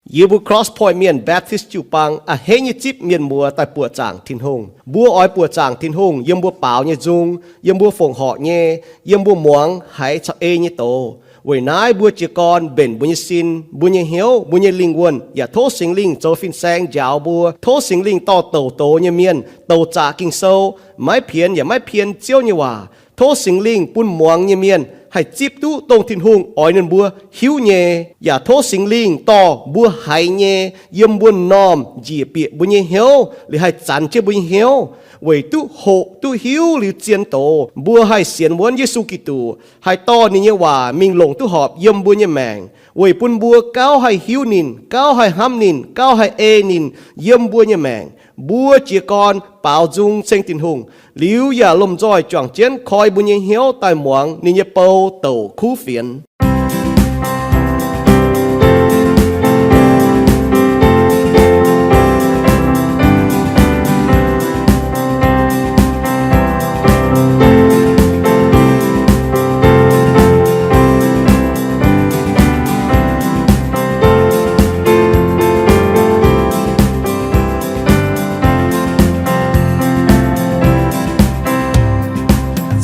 Yie mbuo Cross Point Mienh Baptist jiu-baang a'hneiv nyei zipv mienh muoz daaih buoqc zaangc Tin-Hungh. Mbuo oix buoqc zaangc Tin-Hungh yiem mbuo baaux nyei nzung, yiem mbuo fongc horc nyei, yiem mbuo muangx haiz caux ei nyei doz. Weic naaiv mbuo jiez gorn mbenc mbuo nyei sin, mbuo nyei hnyouv, mbuo nyei lingh wuonh, yaac tov Singx Lingh zoux fin-saeng njaaux mbuo. Tov Singx Lingh dorh douc doz nyei mienh, douc zaqc Ging-Sou, maiv pienx yaac maiv pien Ziouv nyei waac. Tov Singx Lingh bun muangx nyei mienh haih zipv duqv dongh Tin-Hungh oix ninh mbuo hiuv nyei, yaac tov Singx Lingh dorh mbuo haiz nyei yiem mbuo m'normh njiec bieqc mbuo nyei hnyouv, liuz haih zanx jienv mbuo nyei hnyouv, weic duqv hoqc duqv hiuv liuz zien doz, mbuo haih sienx wuonv Yesu Giduc, haih dorh ninh nyei waac mingh longc duqv horpc yiem mbuo nyei maengc, weic bun mbuo gauh haih hiuv ninh, gauh haih hnamv ninh, gauh haih ei ninh yiem mbuo nyei maengc. Mbuo jiez gorn baaux nzung ceng Tin-Hungh, liuz yaac lomh nzoih juangc jienv koi mbuo nyei hnyouv daaih muangx ninh nyei bou douc kuv fienx.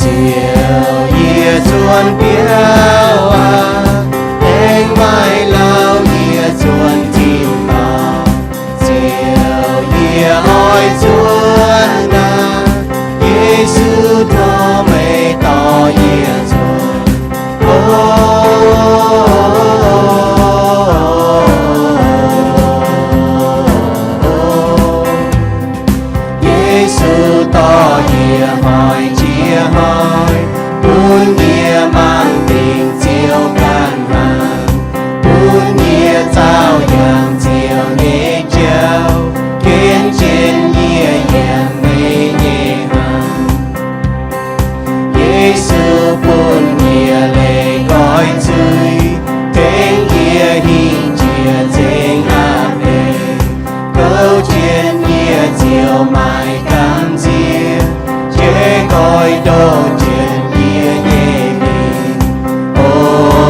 Ziouv, yie zuonx biauv aqv, aengx maiv lauh yie zuonx tin-dorngh. Ziouv, yie oix zuonx naaic, Yesu tov meih dorh yie zuonx. O, Yesu dorh yie hnoi jiex hnoi, bun yie mangc dingc Ziouv ganh hnaangx, bun yie zaauh yangh Ziouv nyei jauv, ginv jienv yie yiem meih nyei hnaangx. Yesu bun yie leih nqoi nzuih, tengx yie hingh jiex nzengc a'hneiv. Gouv jienv yie ziouc maaih gamh nziex, jeiv nqoi ndoh jienv yie nyei mingh. O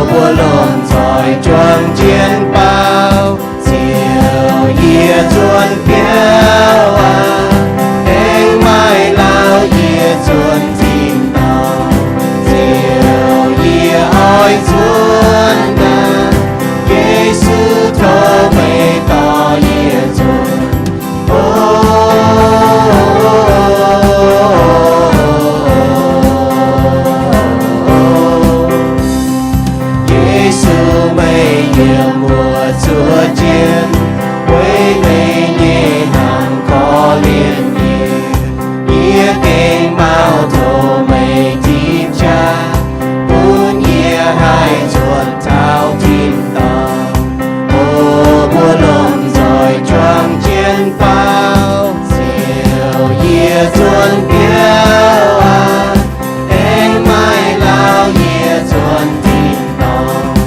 mbuo lomh nzoih juangc jienv baaux, Ziouv, yie zuonx biauv aqv, aengx maiv lauh yie zuonx tin-dorngh. Ziouv, yie oix zuonx naaic, Yesu tov meih dorh yie zuonx. O, Yesu, meih yiem wuov zuov jienv, weic meih nyei hnaangx korv-lienh yie. Yie gengh mauh tov meih zipv qaqv, bun yie haih zuonx taux tin-dorngh. O mbuo lomh nzoih juangc jienv baaux, Ziouv, yie zuonx biauv aqv, aengx maiv lauh yie zuonx tin-dorngh.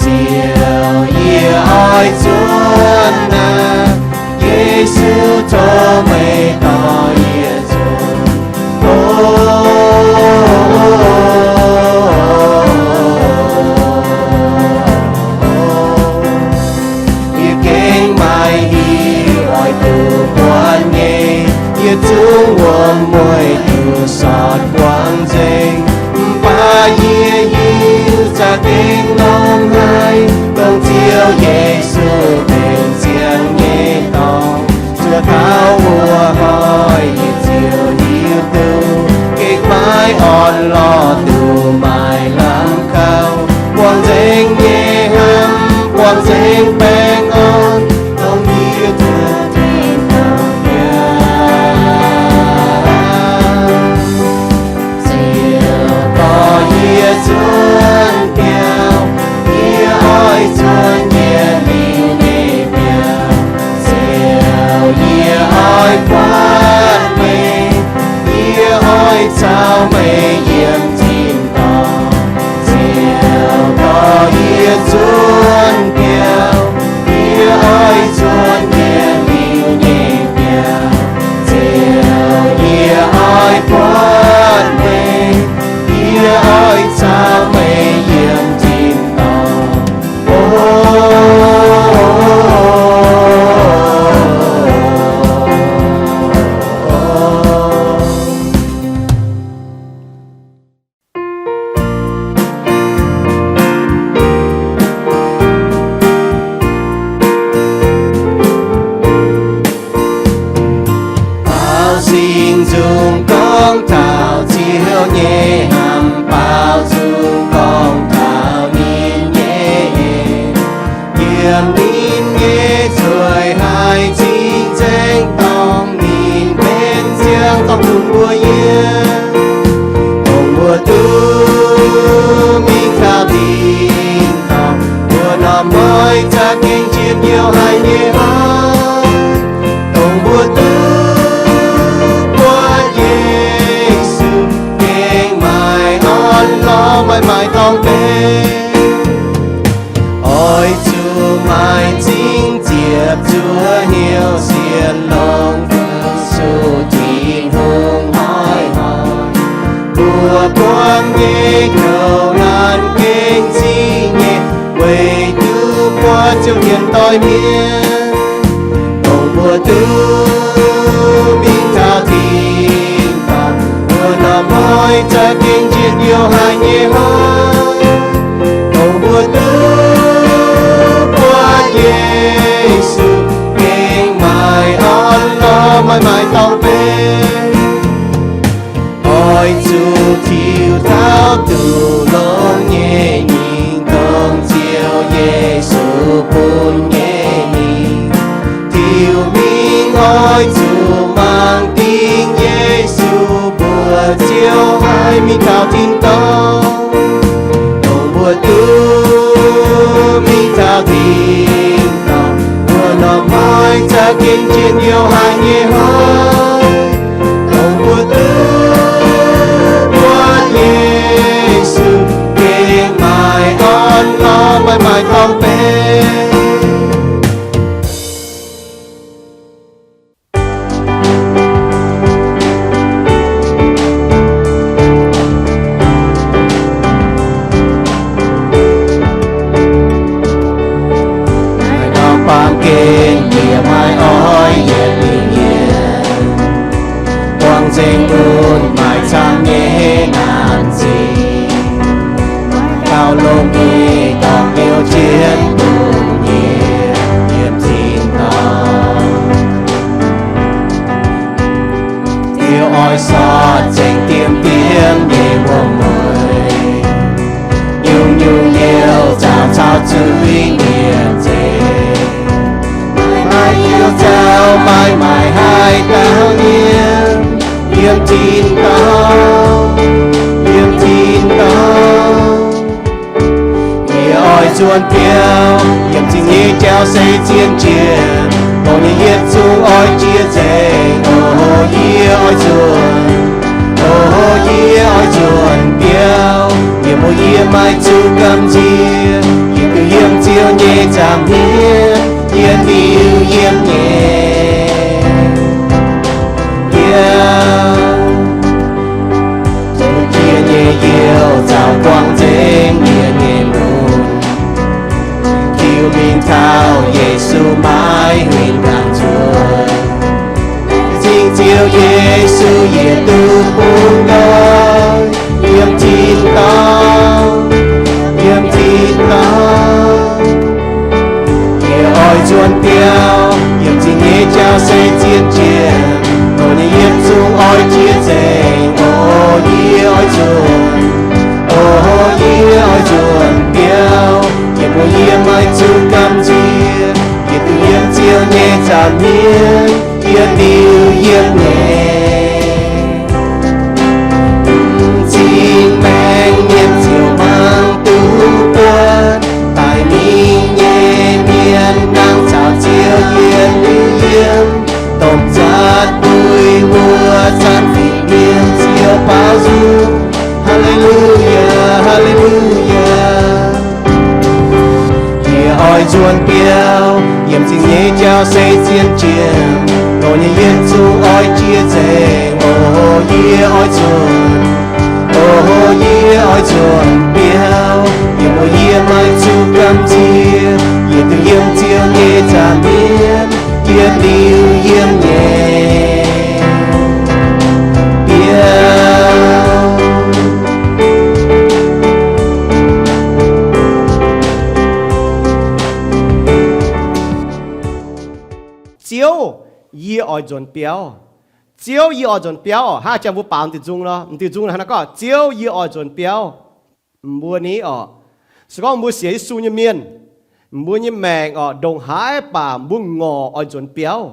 Ziouv, yie oix zuonx naaic, Yesu tov meih dorh yie zuonx. O, yie gengh maaih hingh oix duqv buatc nyei, yietc zungv wuom-mueic duqv sortv buangh nzengc. Mv baac yie hiuv za'gengh longx haic, dongh Ziouv Yesu benx ziangh nyei dorngx. Zuov taux wuov hnoi yie ziouc hiuv duqv gengh maiv orn-lorqc duqv maaih lamh kaux, buangh nzengc nyei hnamv, buangh nzengc baengh orn, dongh yie zuqc tin-dorngh biauv. Ziouv dorh yie zuonx biauv, yie oix zuonx yietc Zueih haic cing-nzengc dorngc ninh mbenc ziangx dorngc bun mbuo yiem. Dongh mbuo duqv mingh taux tin-dorngh, mbuo norm moiv za'gengh njien-youh haic nyei hnoi. Dongh mbuo duqv buatc Yesu, gengh maaih orn-lorqc, maaih maaih dorngx benx. Oix zuqc maaih zingh ziepc zuoqv hnyouv sienx longx, fu-sux Tin-Hungh hnoi-hnoi. Mbuo buangv nyei kouv naanc gengh ziqv nyei, weic duqv buatc Ziouv nyienx doic mienh. Dongh mbuo duqv mingh taux tin-dorngh, mbuo norm moiv za'gengh njien-youh haic nyei hnoi. Dongh mbuo duqv buatc Yesu, gengh maaih orn-lorqc, maaih maaih dorngx benx. Oix zuqc tiux taux duqv longx nyei nyingx, dongh Ziouv Yesu bun nyei mingh. Tiux mingh oix zuqc mangc dingc Yesu, mbuo ziouc haih mingh taux tin-dorngh. Dongh mbuo duqv mingh taux tin-dorngh, mbuo norm moiv za'gengh njien-youh haic nyei hnoi. Dongh mbuo duqv buatc Yesu, gengh maaih orn-lorqc, maaih maaih dorngx benx. Maaih dauh baamh gen yie maiv oix yietc liuz yiem, buangh nzengc mun maaih camv nyei naanc zingh. Gauh longx nyei dorngx liouh jienv bun yie yiem tin-dorngh. Ziouv oix sortv zengc diemv diemv nyei wuom-mueic, nyungc-nyungc youh zaux caux zuiz nyei nzengc. Maaih youh zaux maaih maaih haaix dauh nyiemv yiem tin-dorngh, yiem tin-dorngh. Yie oix nzuonx biauv yiem zingh nyei jauv-seix zien jiex, dongh yie yietc zungv oix jiex nzengc. O, yie oix nzuonx, o, yie oix nzuonx biauv, yie mbuo yie maaih zuqc gamh nziex, yie duqv yiem Ziouv nyei nza'hmien, yie liuz yiem nyei biauv. Zuqc jiex nyei youh zaux buangh nzengc yie nyei mun, tiux mingh taux Yesu maiv huingx ndaangc nzuonx. Zingh Ziouv Yesu yie duqv bungx nqoi yiem tin-dorngh, yiem tin-dorngh. Yie oix nzuonx biauv yiem zingh nyei jauv-seix zien jiex, dongh yie yietc zungv oix jiex nzengc. O, yie oix nzuonx, o, yie oix nzuonx biauv, yie mbuo yie maaih zuqc gamh nziex, yie duqv yiem Ziouv nyei nza'hmien, yie liuz yiem nyei m'zing maengc mienh ziouc mangc duqv buatc, daic mingh nyei mienh nangh caux Ziouv yietc liuz yiem, domh zatv buix wuov zanc fingx mienh Ziouv baaux nzung. Haa^le^lu^yaa, haa^le^lu^yaa. Yie oix nzuonx biauv yiem zingh nyei jauv-seix zien jiex, dongh yie yietc zungv oix jiex nzengc. O, yie oix nzuonx, o, yie oix nzuonx biauv, yie mbuo yie maaih zuqc gamh nziex, yie duqv yiem Ziouv nyei nza'hmien, yie liuz yiem nyei biauv. Ziouv, yie oix nzuonx biauv. Ziouv, yie oix nzuonx biauv oc. Hnangv jang mbuo baaux m'diuh nzung nor, m'diuh nzung hnangv naaiv gorngv, Ziouv, yie oix nzuonx biauv. Mbuo ni oc, se gorngv mbuo sienx Yesu nyei mienh, Mbuo nyei maengc orqc, ndongc haaix baac mbuo ngorc oix nzuonx biauv.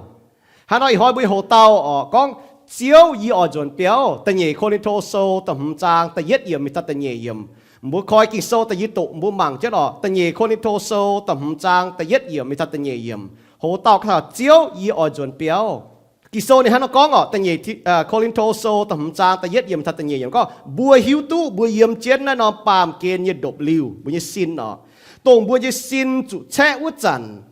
Hnangv nor ih hnoi mbuo hoc dauh orqc, gorngv Ziouv, yie oix nzuonx biauv. Da'nyeic Ko^lin^to Sou da'hmz zaang da'yietv yiemc mingh taux da'nyeic yiemc. Mbuo koi Ging-Sou da'yietv doqc mbuo mangc jienv orqc, Da'nyeic Ko^lin^to Sou da'hmz zaang da'yietv yiemc mingh taux da'nyeic yiemc. Hoc dauh gorngv taux Ziouv, yie oix nzuonx biauv. Ging-Sou ninh hnangv nor gorngv orqc, Da'nyeic Ko^lin^to Sou da'hmz zaang da'yietv yiemc taux da'nyeic yiemc gorngv, mbuo hiuv duqv mbuo yiem jienv naaiv norm baamh gen nyei ndopv-liuh, mbuo nyei sin orqc, dongh mbuo nyei sin zuqc caeqv wuov zanc,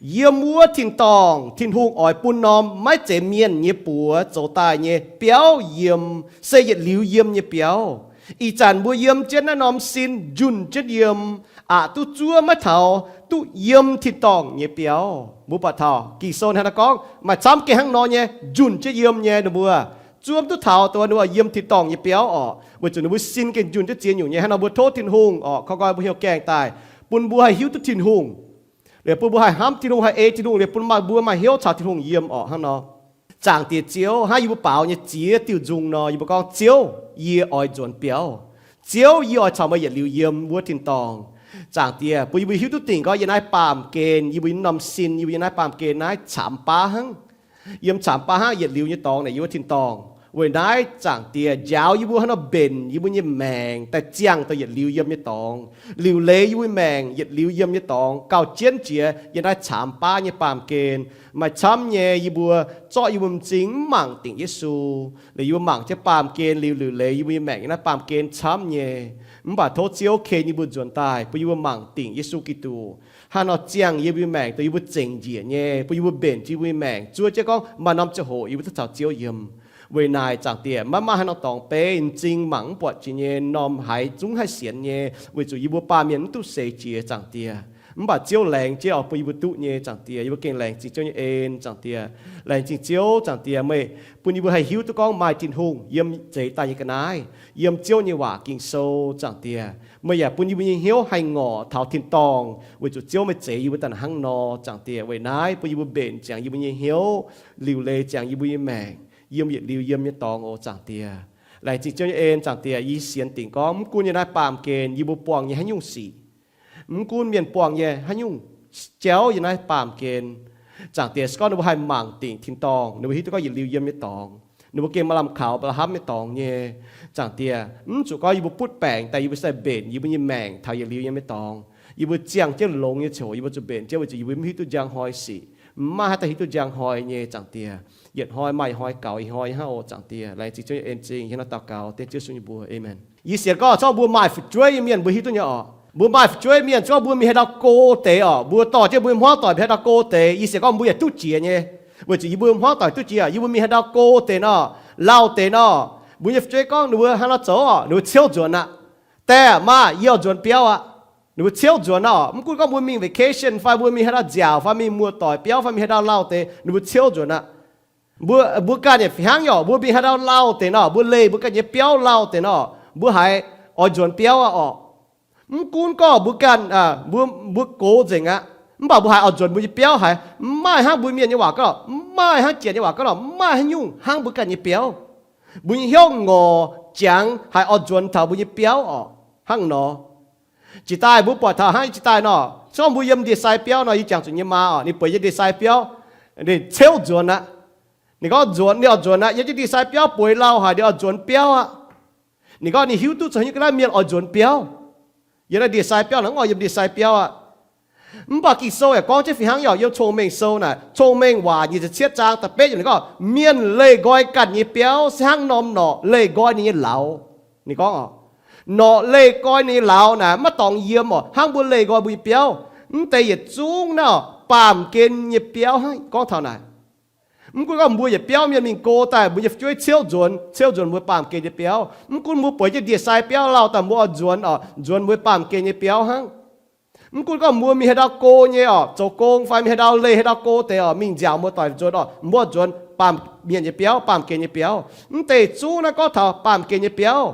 yiem wuov tin-dorngh Tin-Hungh oix bun norm maiv zeiz mienh nyei buoz zoux daaih nyei biauv yiem, se yietc liuz yiem nyei biauv. Ih zanc mbuo yiem jienv naaiv norm sin njunh jienv yiem, aqc duqv zuov maiv taux duqv yiem tin-dorngh nyei biauv. Mbuo buatc taux Ging-Sou hnangv naaiv gorngv maaih camv gengh hnangv nor nyei, njunh jienv yiem nyei ninh mbuo, zuov maiv duqv taux dongh ninh mbuo yiem tin-dorngh nyei biauv orqc, weic zuqc ninh mbuo sin gengh njunh jienv ziex nyungc nyei. Hnangv nor mbuo tov Tin-Hungh orqc, koi nqoi mbuo hnyouv gaengh daaih, bun mbuo haih hiuv duqv Tin-Hungh, liuz bun mbuo haih hnamv Tin-Hungh, haih ei Tin-Hungh, liuz bun maaih mbuo maaih hnyouv caux Tin-Hungh yiem orqc. Hnangv nor, Zaangc Diex Ziouv, hnangv yie mbuo baaux nyei ziex diuh nzung nor, yie mbuo gorngv, Ziouv, yie oix nzuonx biauv. Ziouv, yie oix caux meih yietc liuz yiem wuov tin-dorngh. Zaangc Diex, bun yie mbuo hiuv duqv dingc gorngv yiem naaiv baamh gen, yie mbuo nyei norm sin, yie mbuo yiem naaiv baamh gen naaiv caamx baav hnangv. Yiem caamx baav hnangv yietc liuz nyei dorngx naaic yiem wuov tin-dorngh. Weic naaiv Zaangc Diex njaaux yie mbuo hnangv nor mbenc yie mbuo nyei maengc daaih ziangh dongh yietc liuz yiem nyei dorngx, liuc leiz yie mbuo maengc yietc liuz yiem nyei dorngx, gauh jienv jiex yiem naaiv caamx baav nyei baamh gen. Maaih camv nyei yie mbuo zorqv yie mbuo m'zing mv mangc dingc Yesu, liuz yie mbuo mangc jienv baamh gen liuz liuc leiz yie mbuo nyei maengc yiem naaiv baamh gen camv nyei. Mv baac tov Ziouv ken yie mbuo nzuonx daaih bun yie mbuo mangc dingc Yesu Giduc hnangv nor ziangh yie mbuo nyei maengc dongh yie mbuo zengc njiec nyei, bun yie mbuo mbenc jienv yie mbuo nyei maengc zuov jienv gorngv maaih norm ziangh hoc yie mbuo duqv caux Ziouv yiem. Weic naaic Zaangc Diex, maiv maaih haaix norm dorngx beiv m'zing mangc mv buatc jiex nyei, m'normh haiz zungv haih sienx nyei, weic zuqc yie mbuo baamh mienh mv duqv seix jiex Zaangc Diex. Mv baac Ziouv laengz jienv oix bun yie mbuo duqv nyei Zaangc Diex, yie mbuo gengh laengz zingh Ziouv nyei en Zaangc Diex. Laengz zingh Ziouv Zaangc Diex, meih bun yie mbuo haih hiuv duqv gorngv maaih Tin-Hungh yiem zeix daaih nyei ga'naaiv, yiem Ziouv nyei waac Ging-Sou Zaangc Diex. Meih yaac bun yie mbuo nyei hnyouv haih ngorc taux tin-dorngh weic zuqc Ziouv meih zeix yie mbuo daaih hnangv nor Zaangc Diex. Weic naaiv bun yie mbuo mbenc ziangx yie mbuo nyei hnyouv, liuc leiz ziangx yie mbuo nyei maengc yiem yietc liuz yiem nyei dorngx oc Zaangc Diex. Laengz zingh Ziouv nyei en Zaangc Diex, yie sienx dingc gorngv mv gunv yiem naaiv baamh gen yie mbuo buangh nyei haaix nyungc sic, mv gunv mienh buangh nyei haaix nyungc jauv yiem naaiv baamh gen, Zaangc Diex, se gorngv ninh mbuo haih mangc dingc tin-dorngh, ninh mbuo hiuv duqv gorngv yietc liuz yiem nyei dorngx, ninh mbuo gengh maaih lamh kaux Apc^laa^ham nyei dorngx nyei. Zaangc Diex, mv zuqc gorngv yie mbuo butv baengc daaih yie mbuo se mbenc yie mbuo nyei maengc taux yietc liuz yiem nyei dorngx. Yie mbuo ziangh jienv longx nyei ziangh hoc yie mbuo zuqc mbenc jienv weic zuqc yie mbuo mv hiuv duqv njang hnoi sic, mv maaih haaix dauh hiuv duqv njang hnoi nyei Zaangc Diex. Yietc hnoi maaih yietc hnoi gaux ih hnoi hnangv oc Zaangc Diex. Laengz zingh Ziouv nyei en zingh hiuv nor daux gaux dengv Ziouv Yesu nyei mbuox, aamen. Yie sienx gorngv se gorngv mbuo maaih fu'jueiv nyei mienh mbuo hiuv duqv nyei orqc. Mbuo maaih fu'jueiv mienh se gorngv mbuo mingh haaix ndau go deix orqc, mbuo dorh jienv mbuo nyei hmuangv doic mingh haaix ndau go deix, yie sienx gorngv mbuo yaac duqv jiex nyei. Weic zuqc yie mbuo hmuangv doic duqv jiex, yie mbuo mingh haaix ndau go deix nor, lauh deix nor, mbuo nyei fu'jueiv gorngv ninh mbuo haaix nor zoux orqc, ninh mbuo ciouv nzuonx aqv. Die aah, maa, yie oix nzuonx biauv aqv. Ninh mbuo ciouv nzuonx aqv orqc. Mv gunv gorngv mbuo mingh vacation fai mbuo mingh haaix ndau nziaauc fai mingh muoz-doic biauv fai mingh haaix ndau lauh deix, ninh mbuo ciouv nzuonx aqv. Mbuo, mbuo ganh yaac fih hnangv nyei orqc. Mbuo mingh haaix ndau lauh deix nor, mbuo leih mbuo ganh nyei biauv lauh deix nor, mbuo haiz oix nzuonx biauv aqv orqc. Mv gunv gorngv mbuo ganh, mbuo, mbuo gox nzengc aqv, mv baac mbuo haiz oix nzuonx mbuo nyei biauv haiz, mv maaih hnangv mbuo mienh nyei waac gorngv, mv maaih hnangv janx nyei waac gorngv, mv maaih haaix nyungc hnangv mbuo ganh nyei biauv. Mbuo nyei hnyouv ngorc jangx haiz oix nzuonx taux mbuo nyei biauv orqc. Hnangv nor, jiex daaih mbuo buatc taux hnangv jiex daaih nor, se gorngv mbuo yiem ndie-sai biauv nor, yie jangx zuqc nyei maa orqc, ninh bueix yiem ndie-sai biauv, ninh ciouv nzuonx aqv. Ninh gorngv nzuonx, ninh oix nzuonx aqv. Yiem jienv ndie-sai biauv bueix lauh haic, ninh oix nzuonx biauv aqv. Ninh gorngv ninh hiuv duqv zoux haaix nyungc ga'naaiv mienh oix nzuonx biauv. Yiem naaiv ndie-sai biauv, ninh mv oix yiem ndie-sai biauv aqv. Mv baac Ging-Sou yaac gorngv jienv fih hnangv nyei orqc. Yiem Cong-Mengh Sou naaic, Cong-Mengh Waac nyic ziepc cietv zaang da'betv yiemc ninh gorngv, mienh leih nqoi ganh nyei biauv se hnangv norm norqc leih nqoi ninh nyei lauz. Ninh gorngv orqc, norqc leih nqoi ninh nyei lauz naaic maiv dorngx yiem orqc, hnangv mbuo leih nqoi mbuo nyei biauv. Mv deix yietc zungv naaiv orqc, baamh gen nyei biauv hnangv gorngv taux naaic. Mv gunv gorngv mbuo yietc biauv mienh mingh go daaih, mbuo nyei fu'jueiv ciouv nzuonx, ciouv nzuonx mbuo baamh gen nyei biauv. Mv gunv mbuo bueix jienv ndie-sai biauv lauh daaih mbuo oix nzuonx orqc, nzuonx mbuo baamh gen nyei biauv hnangv. Mv gunv gorngv mbuo mingh haaix ndau go nyei orqc, zoux gong fai mingh haaix ndau leih haaix ndau go deix orqc, mingh nziaauc muoz-doic nzuonx orqc, mbuo oix nzuonx baamh mienh nyei biauv, baamh gen nyei biauv. Mv deix zungv naaiv gorngv taux baamh gen nyei biauv.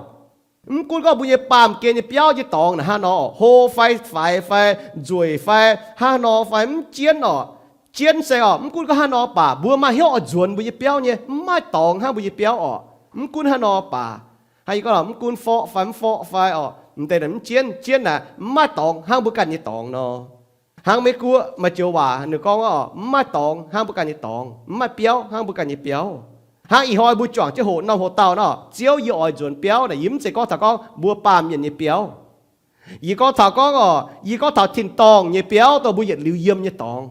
Mv gunv gorngv mbuo nyei baamh gen nyei biauv nyei dorngx naaic hnangv nor orqc, hlo fai faix fai nzueic fai hnangv nor fai mv jienv orqc, jienv se orqc, mv gunv gorngv hnangv nor baac mbuo maaih hnyouv oix nzuonx mbuo nyei biauv nyei, mv maaih dorngx hnangv mbuo nyei biauv orqc. Mv gunv hnangv nor baac, hnangv yie gorngv, mv gunv forqv fai mv forqv fai orqc, mv deix naaic mv jienv, jienv naaic mv maaih dorngx hnangv mbuo ganh nyei dorngx nor. Hnangv Meiv Guoqv maaih joux waac ninh gorngv, mv maaih dorngx hnangv mbuo ganh nyei dorngx, mv maaih biauv hnangv mbuo ganh nyei biauv. Hnangv ih hnoi mbuo juangc jienv hoqc norm hoqc dauh nor, Ziouv yie oix nzuonx biauv naaic, yie mv zeiz gorngv taux gorngv mbuo baamh mienh nyei biauv. Yie gorngv taux gorngv oc, yie gorngv taux tin-dorngh nyei biauv, dongh mbuo yietc liuz yiem nyei dorngx.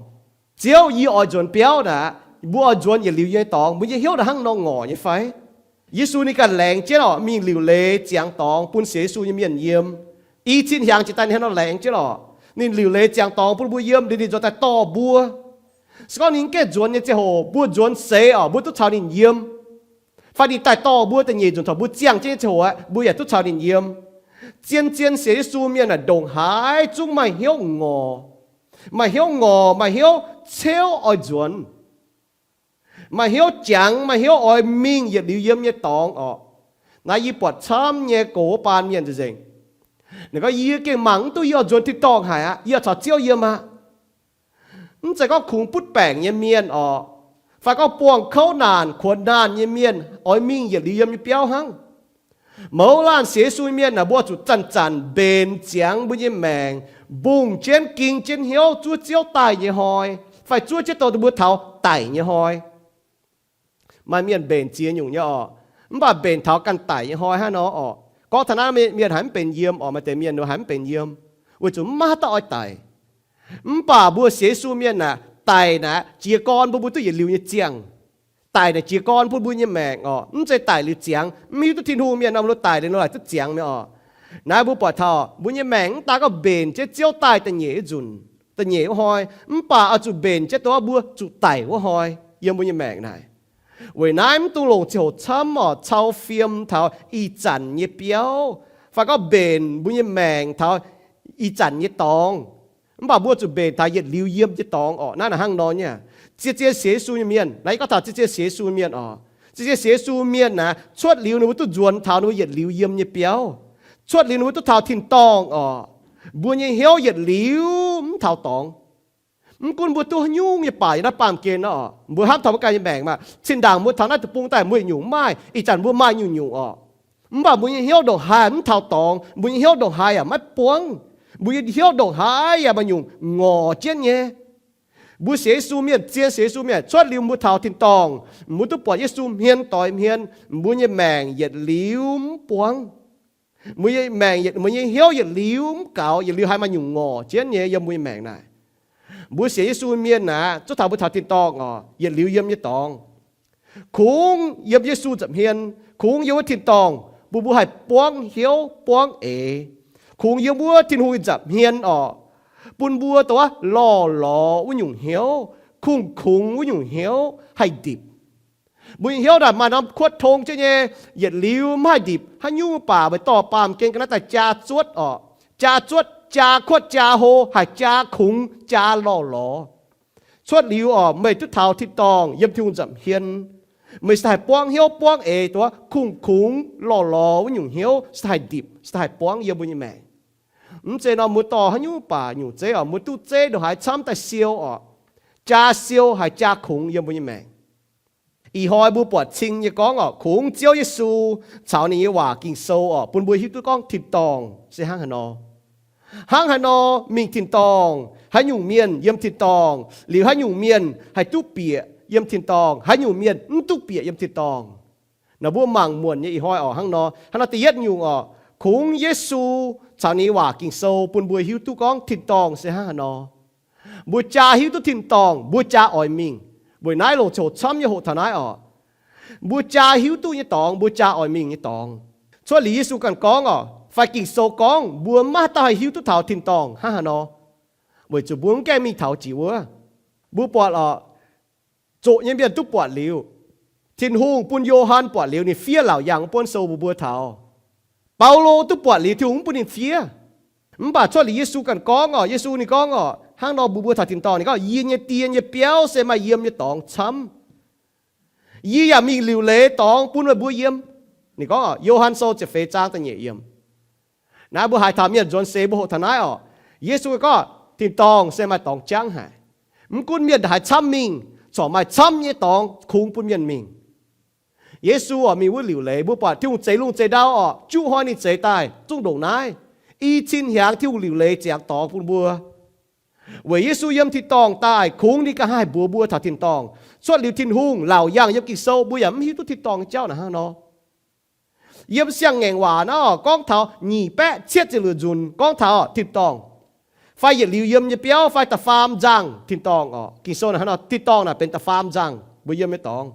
Ziouv, yie oix nzuonx biauv naaic, mbuo oix nzuonx yietc liuz yiem nyei dorngx. Mbuo nyei hnyouv naaic hnangv nor ngorc nyei fai? Yesu ninh ganh laengz jienv oc, mingh liuc leiz ziangx dorngx bun sienx Yesu nyei mienh yiem. I cin hnyangx jiex daaih ninh hnangv nor laengz jienv oc. Ninh liuc leiz ziangx dorngx bun mbuo yiem, liuz ninh nzuonx daaih dorh mbuo. Se gorngv ninh mv gaengh nzuonx nyei ziangh hoc, mbuo nzuonx seix oc, mbuo duqv caux ninh yiem. Fai ninh daaih dorh mbuo da'nyeic nzunc taux mbuo ziangh jienv nyei ziangh hoc aeqv, mbuo yaac duqv caux ninh yiem. Zien-zien sienx Yesu mienh naaic ndongc haaix zungv maaih hnyouv ngorc. Maaih hnyouv ngorc, maaih hnyouv ceuv oix nzuonx. Maaih hnyouv jangx, maaih hnyouv oix mingh yietc liuz yiem nyei dorngx oc. Naaiv yie buatc camv nyei gox wuov baan mienh nzengc. Ninh gorngv, yie gengh mangc mv duqv yie oix nzuonx tin-dorngh haic aqv, yie oix caux Ziouv yiem aqv. Mv zeiz gorngv kungx butv baengc nyei mienh oc, fai gorngv buangh kouv naanc kuonx naanh nyei mienh oix mingh yietc liuz yiem nyei biauv hnangv. Mouz laanh sienx Yesu nyei mienh naaic, mbuo zuqc zanc-zanc mbenc ziangx mbuo nyei maengc, mbungh jienv ging jienv hnyouv zuov Ziouv daaih nyei hnoi, fai zuov jienv dongh mbuo taux daic nyei hnoi. Maaih mienh mbenc ziex nyungc nyei oc, mv baac mbenc taux ganh daic nyei hnoi hnangv nor oc. Gorngv taux naaiv mienh haiz mv benx yiem oc, maaih deix mienh haiz mv benx yiem, weic zuqc mv maaih haaix dauh oix daic. Mv baac mbuo sienx Yesu mienh naaic, daic naaic jiez gorn bun mbuo duqv yietc liuz nyei ziangh. Daic naaic jiez gorn bun mbuo nyei maengc oc. Mv zeiz daic liuz ziangx. Mv hiuv duqv Tin-Hungh mienh nor, mbuo daic liuz nor, haih duqv ziangx mi'aqv oc. Naaiv mbuo buatc taux mbuo nyei maengc mv daan gorngv mbenc jienv Ziouv daaih da'nyeic nzunc, da'nyeic wuov hnoi, mv baac oix zuqc mbenc jienv dongh wuov mbuo zuqc daic wuov hnoi yiem mbuo nyei maengc naaic. Weic naaiv mv dungx longc ziangh hoc camv oc, cau fiem taux ih zanc nyei biauv, fai gorngv mbenc mbuo nyei maengc taux ih zanc nyei dorngx. Mv baac mbuo zuqc mbenc taux yietc liuz yiem nyei dorngx oc. Naaiv naaic hnangv nor nyei. Zien-zien sienx Yesu nyei mienh, naaiv yie gorngv taux zien-zien sienx Yesu mienh oc. Zien-zien sienx Yesu mienh naaic, cuotv liuz ninh mbuo duqv nzuonx taux ninh mbuo yietc liuz yiem nyei biauv. Cuotv liuz ninh mbuo duqv taux tin-dorngh oc. Mbuo nyei hnyouv yietc liuz mv taux dorngx. Mv gunv mbuo duqv haaix nyungc nyei baac yiem naaiv baamh gen nor oc, mbuo hnamv taux mbuo ganh nyei maengc maah, zinh ndaangc mbuo taux naaiv deic-bung daaih mbuo nyungc mv maaih, ih zanc mbuo maaih nyungc-nyungc oc. Mv baac mbuo nyei hnyouv ndongc haaix mv taux dorngx, mbuo nyei hnyouv ndongc haaix yaac maiv buangv. Mbuo nyei hnyouv ndongc haaix yaac maaih nyungc ngorc jienv nyei. Mbuo sienx Yesu mienh, zien sienx Yesu mienh, cuotv liuz mbuo taux tin-dorngh, mbuo duqv buatc Yesu hmien doix hmien, mbuo nyei maengc yietc liuz mv buangv. Mbuo nyei maengc, mbuo nyei hnyouv yietc liuz mv gaux, yietc liuz haiz maaih nyungc ngorc jienv nyei yiem mbuo nyei maengc naaic. Mbuo sienx Yesu mienh aeqv, zuov taux mbuo taux tin-dorngh oc, yietc liuz yiem nyei dorngx. Kungx yiem Yesu nza'hmien, kungx yiem wuov tin-dorngh bun mbuo haih buangv hnyouv buangv eix. Kungx yiem wuov Tin-Hungh nyei nza'hmien oc, bun mbuo dongh wuov lorh lorz wuov nyungc hnyouv, kungx-kungx wuov nyungc hnyouv haih ndipc. Mbuo nyei hnyouv naaic maaih norm kuotv tong jienv nyei, yietc liuz mv haih ndipc haaix nyungc baac meih dorh baamh gen ga'naaiv daaih jaa zuotv oc. Jaa zuotv, jaa kuotv, jaa hlo, haih jaa kungx, jaa lorh lorz. Cuotv liuz oc, meih duqv taux tin-dorngh yiem Tin-Hungh nza'hmien, meih se haih buangv hnyouv buangv eix, dongh wuov kungx-kungx lorh lorz wuov nyungc hnyouv se haih ndipc, se haih buangv yiem mbuo nyei maengc. Mv zeiz nor mbuo dorh haaix nyungc baac nyungc zeiv oc, mbuo duqv zeiv ndongc haaix camv daaih siou oc. Jaa siou haih jaa kungx yiem mbuo nyei maengc. Ih hnoi mbuo buatc cing nyei gorngv oc, kungx Ziouv Yesu caux ninh nyei waac Ging-Sou oc, bun mbuo hiuv duqv gorngv tin-dorngh se hnangv haaix nor. Hnangv haaix nor mingh tin-dorngh, haaix nyungc mienh yiem tin-dorngh, liuz haaix nyungc mienh haih duqv bieqc yiem tin-dorngh, haaix nyungc mienh mv duqv bieqc yiem tin-dorngh. Naaiv mbuo mangc muonc nyei ih hnoi oc, hnangv nor, hnangv nor da'yietv nyungc oc, kungx Yesu caux ninh nyei waac Ging-Sou bun mbuo hiuv duqv gorngv tin-dorngh se hnangv haaix nor. Mbuo jaa hiuv duqv tin-dorngh, mbuo jaa oix mingh. Weic naaiv longc ziangh hoc camv nyei hoqc taux naaiv oc. Mbuo jaa hiuv duqv nyei dorngx, mbuo jaa oix mingh nyei dorngx. Cuotv liuz Yesu ganh gorngv oc, fai Ging-Sou gorngv, mbuo maiv haaix dauh haih hiuv duqv taux tin-dorngh hnangv haaix nor, weic zuqc mbuo mv gaengh mingh taux jiex wuov. Mbuo buatc oc, zoqc nyei mienh duqv buatc liuz, Tin-Hungh bun Yo^han buatc liuz, ninh fiev laauc yaangh buonv sou mbuox mbuo taux. Baulo duqv buatc liuz, Tin-Hungh mv bun ninh fiev. Mv baac cuotv liuz Yesu ganh gorngv oc, Yesu ninh gorngv oc, hnangv nor mbuox mbuo taux tin-dorngh, ninh gorngv, yie nyei die nyei biauv se maaih yiem nyei dorngx camv. Yie yaac mingh liuc leiz dorngx bun meih mbuo yiem. Ninh gorngv, Yo^han Sou ziepc feix zaang da'nyeic yiemc. Naaiv mbuo haiz taux mienh nzuonx seix mbuo hoqc taux naaiv oc. Yesu gorngv, tin-dorngh se maaih dorngx jangv haic. Mv gunv mienh haaix camv mingh, corc maaih camv nyei dorngx kungx bun mienh mingh. Yesu oc, mingh wuov liuc leiz, mbuo buatc Tin-Hungh zeix lungh zeix ndau oc, juqv hnoi ninh zeix daaih zungv ndongc naaiv. I cin hnyangx Tin-Hungh liuc leiz ziangx dorngx bun mbuo. Weic Yesu yiem tin-dorngh daaih kungx ninh ganh haih mbuox mbuo taux tin-dorngh. Cuotv liuz Tin-Hungh laauc yangh yiem Ging-Sou, mbuo yaac mv hiuv duqv tin-dorngh nyei jauv naaic hnangv nor. Yiem siang-ngaengc waac naaiv gorngv taux nyic baeqv cietv ziepc luoqc nzunc gorngv taux tin-dorngh, fai yietc liuz yiem nyei biauv, fai da'faam nzangh tin-dorngh oc. Ging-Sou naaic hnangv nor, tin-dorngh naaic benx da'faam nzangh mbuo yiem nyei dorngx.